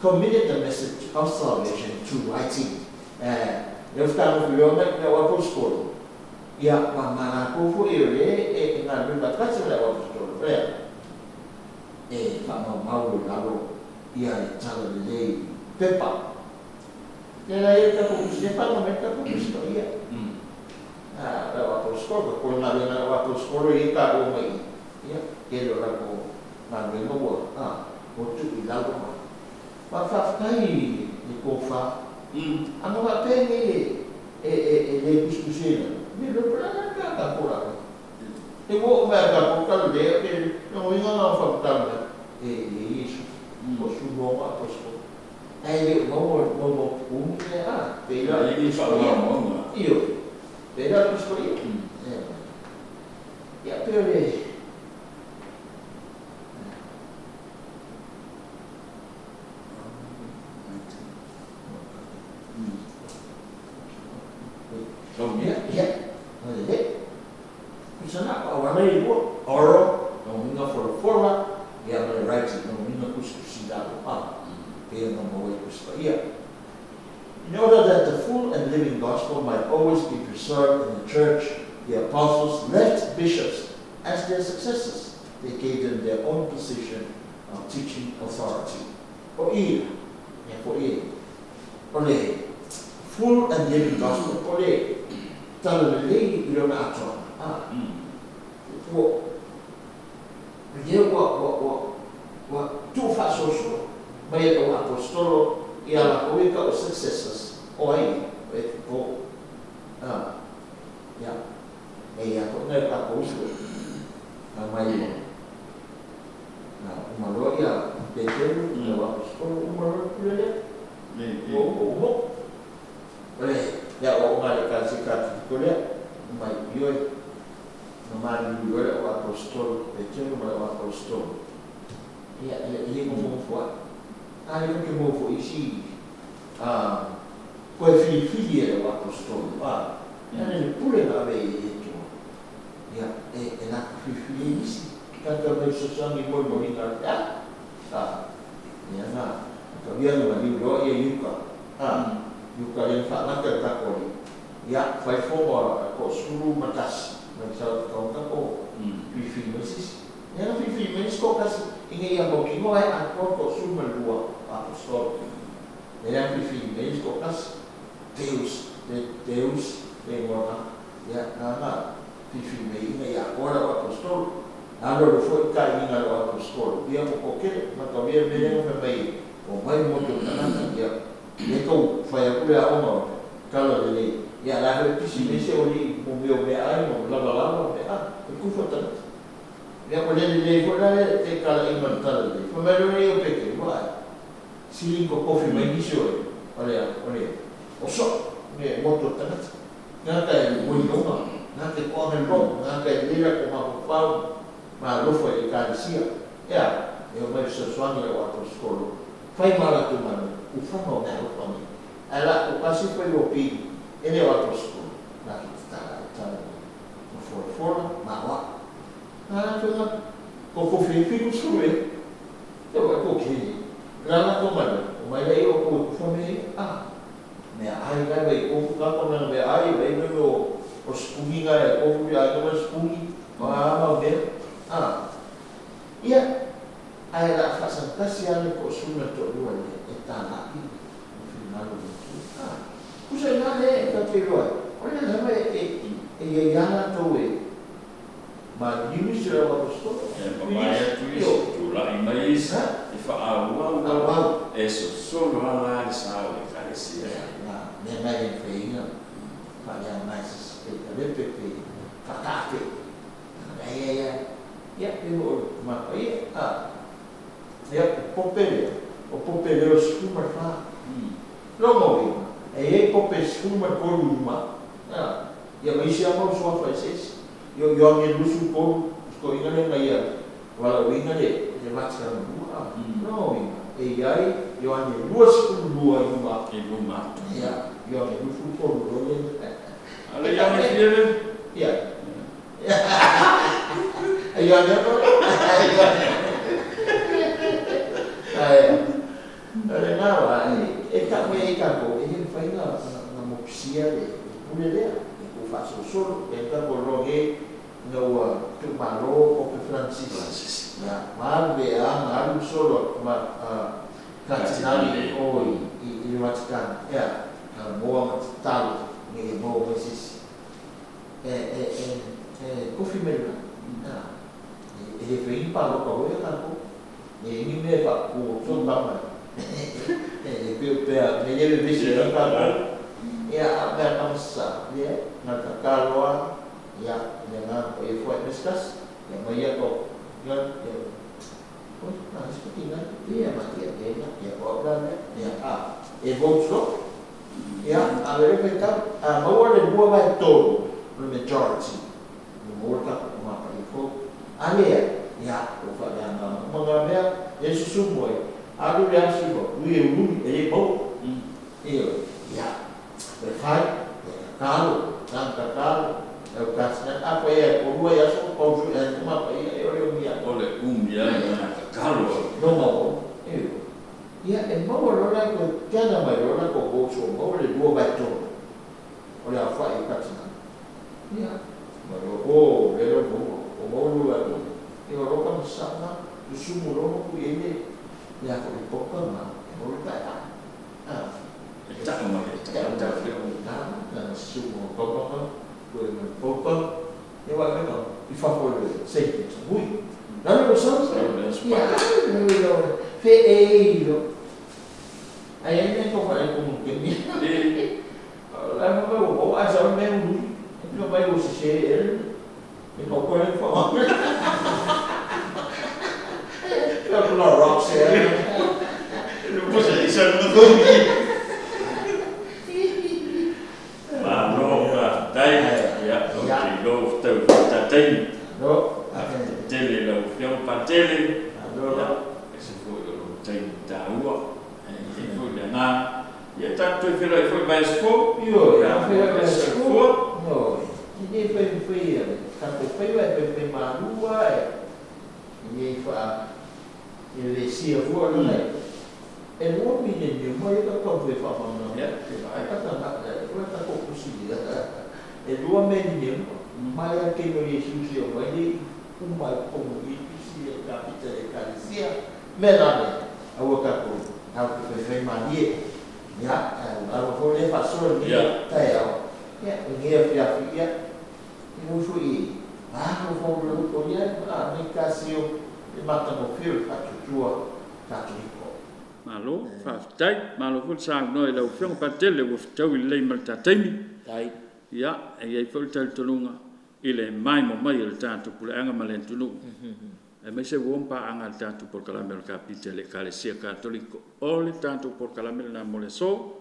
committed the message of salvation to writing. Leo whakano whio mai me o apostolo. Ia ma mana kōfu e ore e ngā runa kati le o apostolo. Rea, e whamau mau lalo ia e tala le lei pepa. Le la e ka kukusi, e whanga me ka kukusi no ia. Le o apostolo, ko ngā runa o apostolo i ka o mai. Ia, ke lo la ko ngā runa ua, o tu i lalo ma. Ma whawhai ni kōwha. Anga wa penge e le kuskusina. Ni lo pala ka ka kora. E wo me ka ko ka le ke no inga na fa tanga. E Yesu. Ko su no ma apostolo. Ai le mo mo mo um le a. Pe la e fa mo mo. Io. Pe la apostolo. Ya pe le Oral, no minga for forma, ia ma le writing, no minga kuskusidalo, pe no mo e kuspaia. In order that the full and living gospel might always be preserved in the church, the apostles left bishops as their successors. They gave them their own position of teaching authority. O ia, e po ia, o le full and living gospel, o le tala le lei i lona atoa. Ua ia ua tu whaasoso mai e o apostolo i ala koe ka o successors o ai e po ia e ia ko ngai ka ko usu na mai o na umaloa ia Petero o apostolo umaloa pule le o o ole ia o ngale ka si ka ko le mai io na mani io o apostolo Petero ma o apostolo ia le mo fo a le ke mo fo isi koe filifili e o apostolo a ia le pule na ve e to ia e la filifili isi ka ka mai sosangi mo mo ina a ia na ka via no mani ro ia yuka yuka le fa na ka ka ko ia fai fo ko suru matas mai sa ka ka ko filifili mo isi ia na filifili mo isi ko kasi inga ia mo ki mo ai a ko ko suru malua apostolo ia na filifili mo isi ko kasi Deus de Deus de ngona Ia, na filifili maiga ia Akola o apostolo. Alo le foi ka inga o apostolo. Ia mo kokele, ma ka via mele me mai o mai mo to tanaka ia. Le ko fai aku le aonga kala le le. Ia la he pisi me se oli mo me o me ai mo lava lava me a. E kufa tanaka. Ia o le le fo la le te kala inga tala le. Fa me le o peke wa. Siling ko kofi mai nisi o ole ole. O so me mo to tanaka. Ngā ka e mo ionga, ngā ke koa he ro, ngā ka e lera ko ngā pau ma lofo e kalesia. Ia, e o mai fesoasoani o apostolo. Fai ma latou manu, ufaga o mea alofa nei. Ae la o kasi foi o pili, e le o apostolo. La ki te tala e tala nei. Ma folafola, ma oa. Ngā latou ngā, ko kofi e piku suru e. Te wa ko kiri. La la ko manu, o mai lei o ko kufa me, a. Mea ai lai vai kofu ka ko mea mea ai vai me o o spungi ngai e kofu ai ko spungi ma ma mea a ia ai la fa san tasi ale ko suna to lua le e ta la i o finalo le tu a kusa na le ka te loa o le la me e e ia ia la to e ma ni se la apostolo E papai atu isi, tula'i mai isi, e fa'aauau e sosolo ala le sa o le ekalesia. Na mea mai e feinga fa ya mai se pe pe pe fa ka pe ya ya ya ya pe o ma ia a ia o pope le o skuma fa longo wi e e pope skuma ko luma a ia mai sia mo so fa ese yo yo ngi lusu ko ko ina le mai ia wala winga le le vatika no no wi e iai yo ani lua lua luma E luma. Ia yo ani lusu ko lo le Ale ia me fiele. Ia. Ia ia no. Ai. Ale na wa e ka me e ka ko e he fai na na mo psia le pule le e ko fa so so e ka ko ro he no tu malo ko pe Francis. Francis. Ya, ma be a ngalu solo ma Katinali o i Vatican. Ya, ka moa ma talo ni mo mo sis. E e e e kofi me la. E he fe pa lo ko ya ka ko. E ni me pa ko so pa ma. E e pe pe a me le ve si pa ko. Ya a me ka sa le na ka ka loa ya le na ko e foi mescas. Ya ma ya ko ya ya. Oi, na isso que na ia ma ia ia ia o la ia a e voto ia a ver que ta a maua le lua vai tolu le majority no morta ma pa i fo ale ia o fa ya na ma ga mea e susu mo e a lu ya su mo ui e ui e mo e ia e fai e kalo na ka kalo e o ka sna a ko e ko lua ya so ko ju e ma pa ia e o le umia O le umia na ka kalo. No ma o e ia e maua lola ko tiana mai lola ko voto maua le lua vai tolu o le afa'i e katina ia ma lo o le lo mo o maua lua vai tolu e o roka masana usumu lono ku e le le a ko le poka ma e mo le tai a a E ta ma e ta ta fe o. na na sumu poka ma ko e mo poka e wa me no i fa fo le sei hui na lo sa Sa le ia spa. lo lo fe e lo ai ai ko fa e ko mo ke mi E La mo o a sa me u no mai o se se el e ko ko le fa la la rock se no posso isa no do. Ma no ka tai ia o te lo tau ta tai. No Tele lau fioga patele. no Ia e se foi o lo tai taua. E foi le na. Ia tatou feloi foi mai fo. Io ya fe E se fo. no ni fe fe ka ko fe wa fe fe ma lua e ni fa e le si fu le e mo mi ne ni mo e ka ko fe fa ma no Ia te ai vai. ka ta na e ka ko kusi e lua me ni ne mai a ke no Yesu si o mai ni u mai ko mo i si e kapita e kalesia me la me au ka ko au ko fe fe ma ni ya au ko le fa so ni Ia. ta ya ya ni e fia fia E uso i malo fo le o ia a nei kasio e matagofie o le faatuatua Katoliko. Malo faafetai, malo foi le saunoa i lau Afioga Patele ua fetaui lelei ma le ta taimi. Ia, e i ai foi le talitonuga i le maimoa mai a le tatou puleaga ma le atunuu, aemaise ua ma paaga a le tatou polokalame o le Kapiti a le Ekalesia Katoliko. O le tatou polokalame lena mo le aso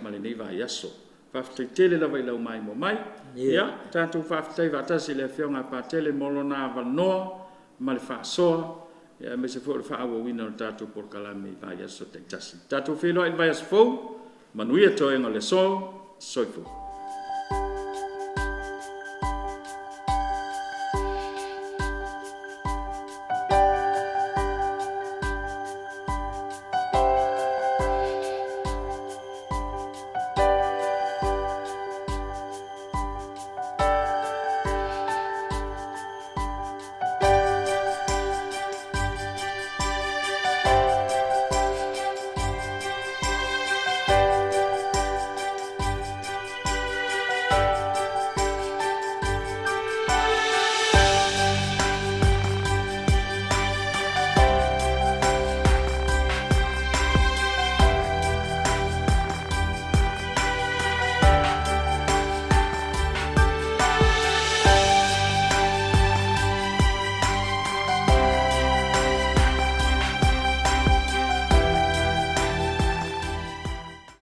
ma lenei vaiaso. Faafetai tele lava i lau maimoa mai. Ia, tatou faafetai faatasi i le Afioga ia Patele mo lona avanoa ma le faasoa, aemaise foi o le faaauauina o le tatou polokalame i vaiaso taitasi. Tatou feiloai i le vaiaso fou, manuia toega o le aso. Soifua.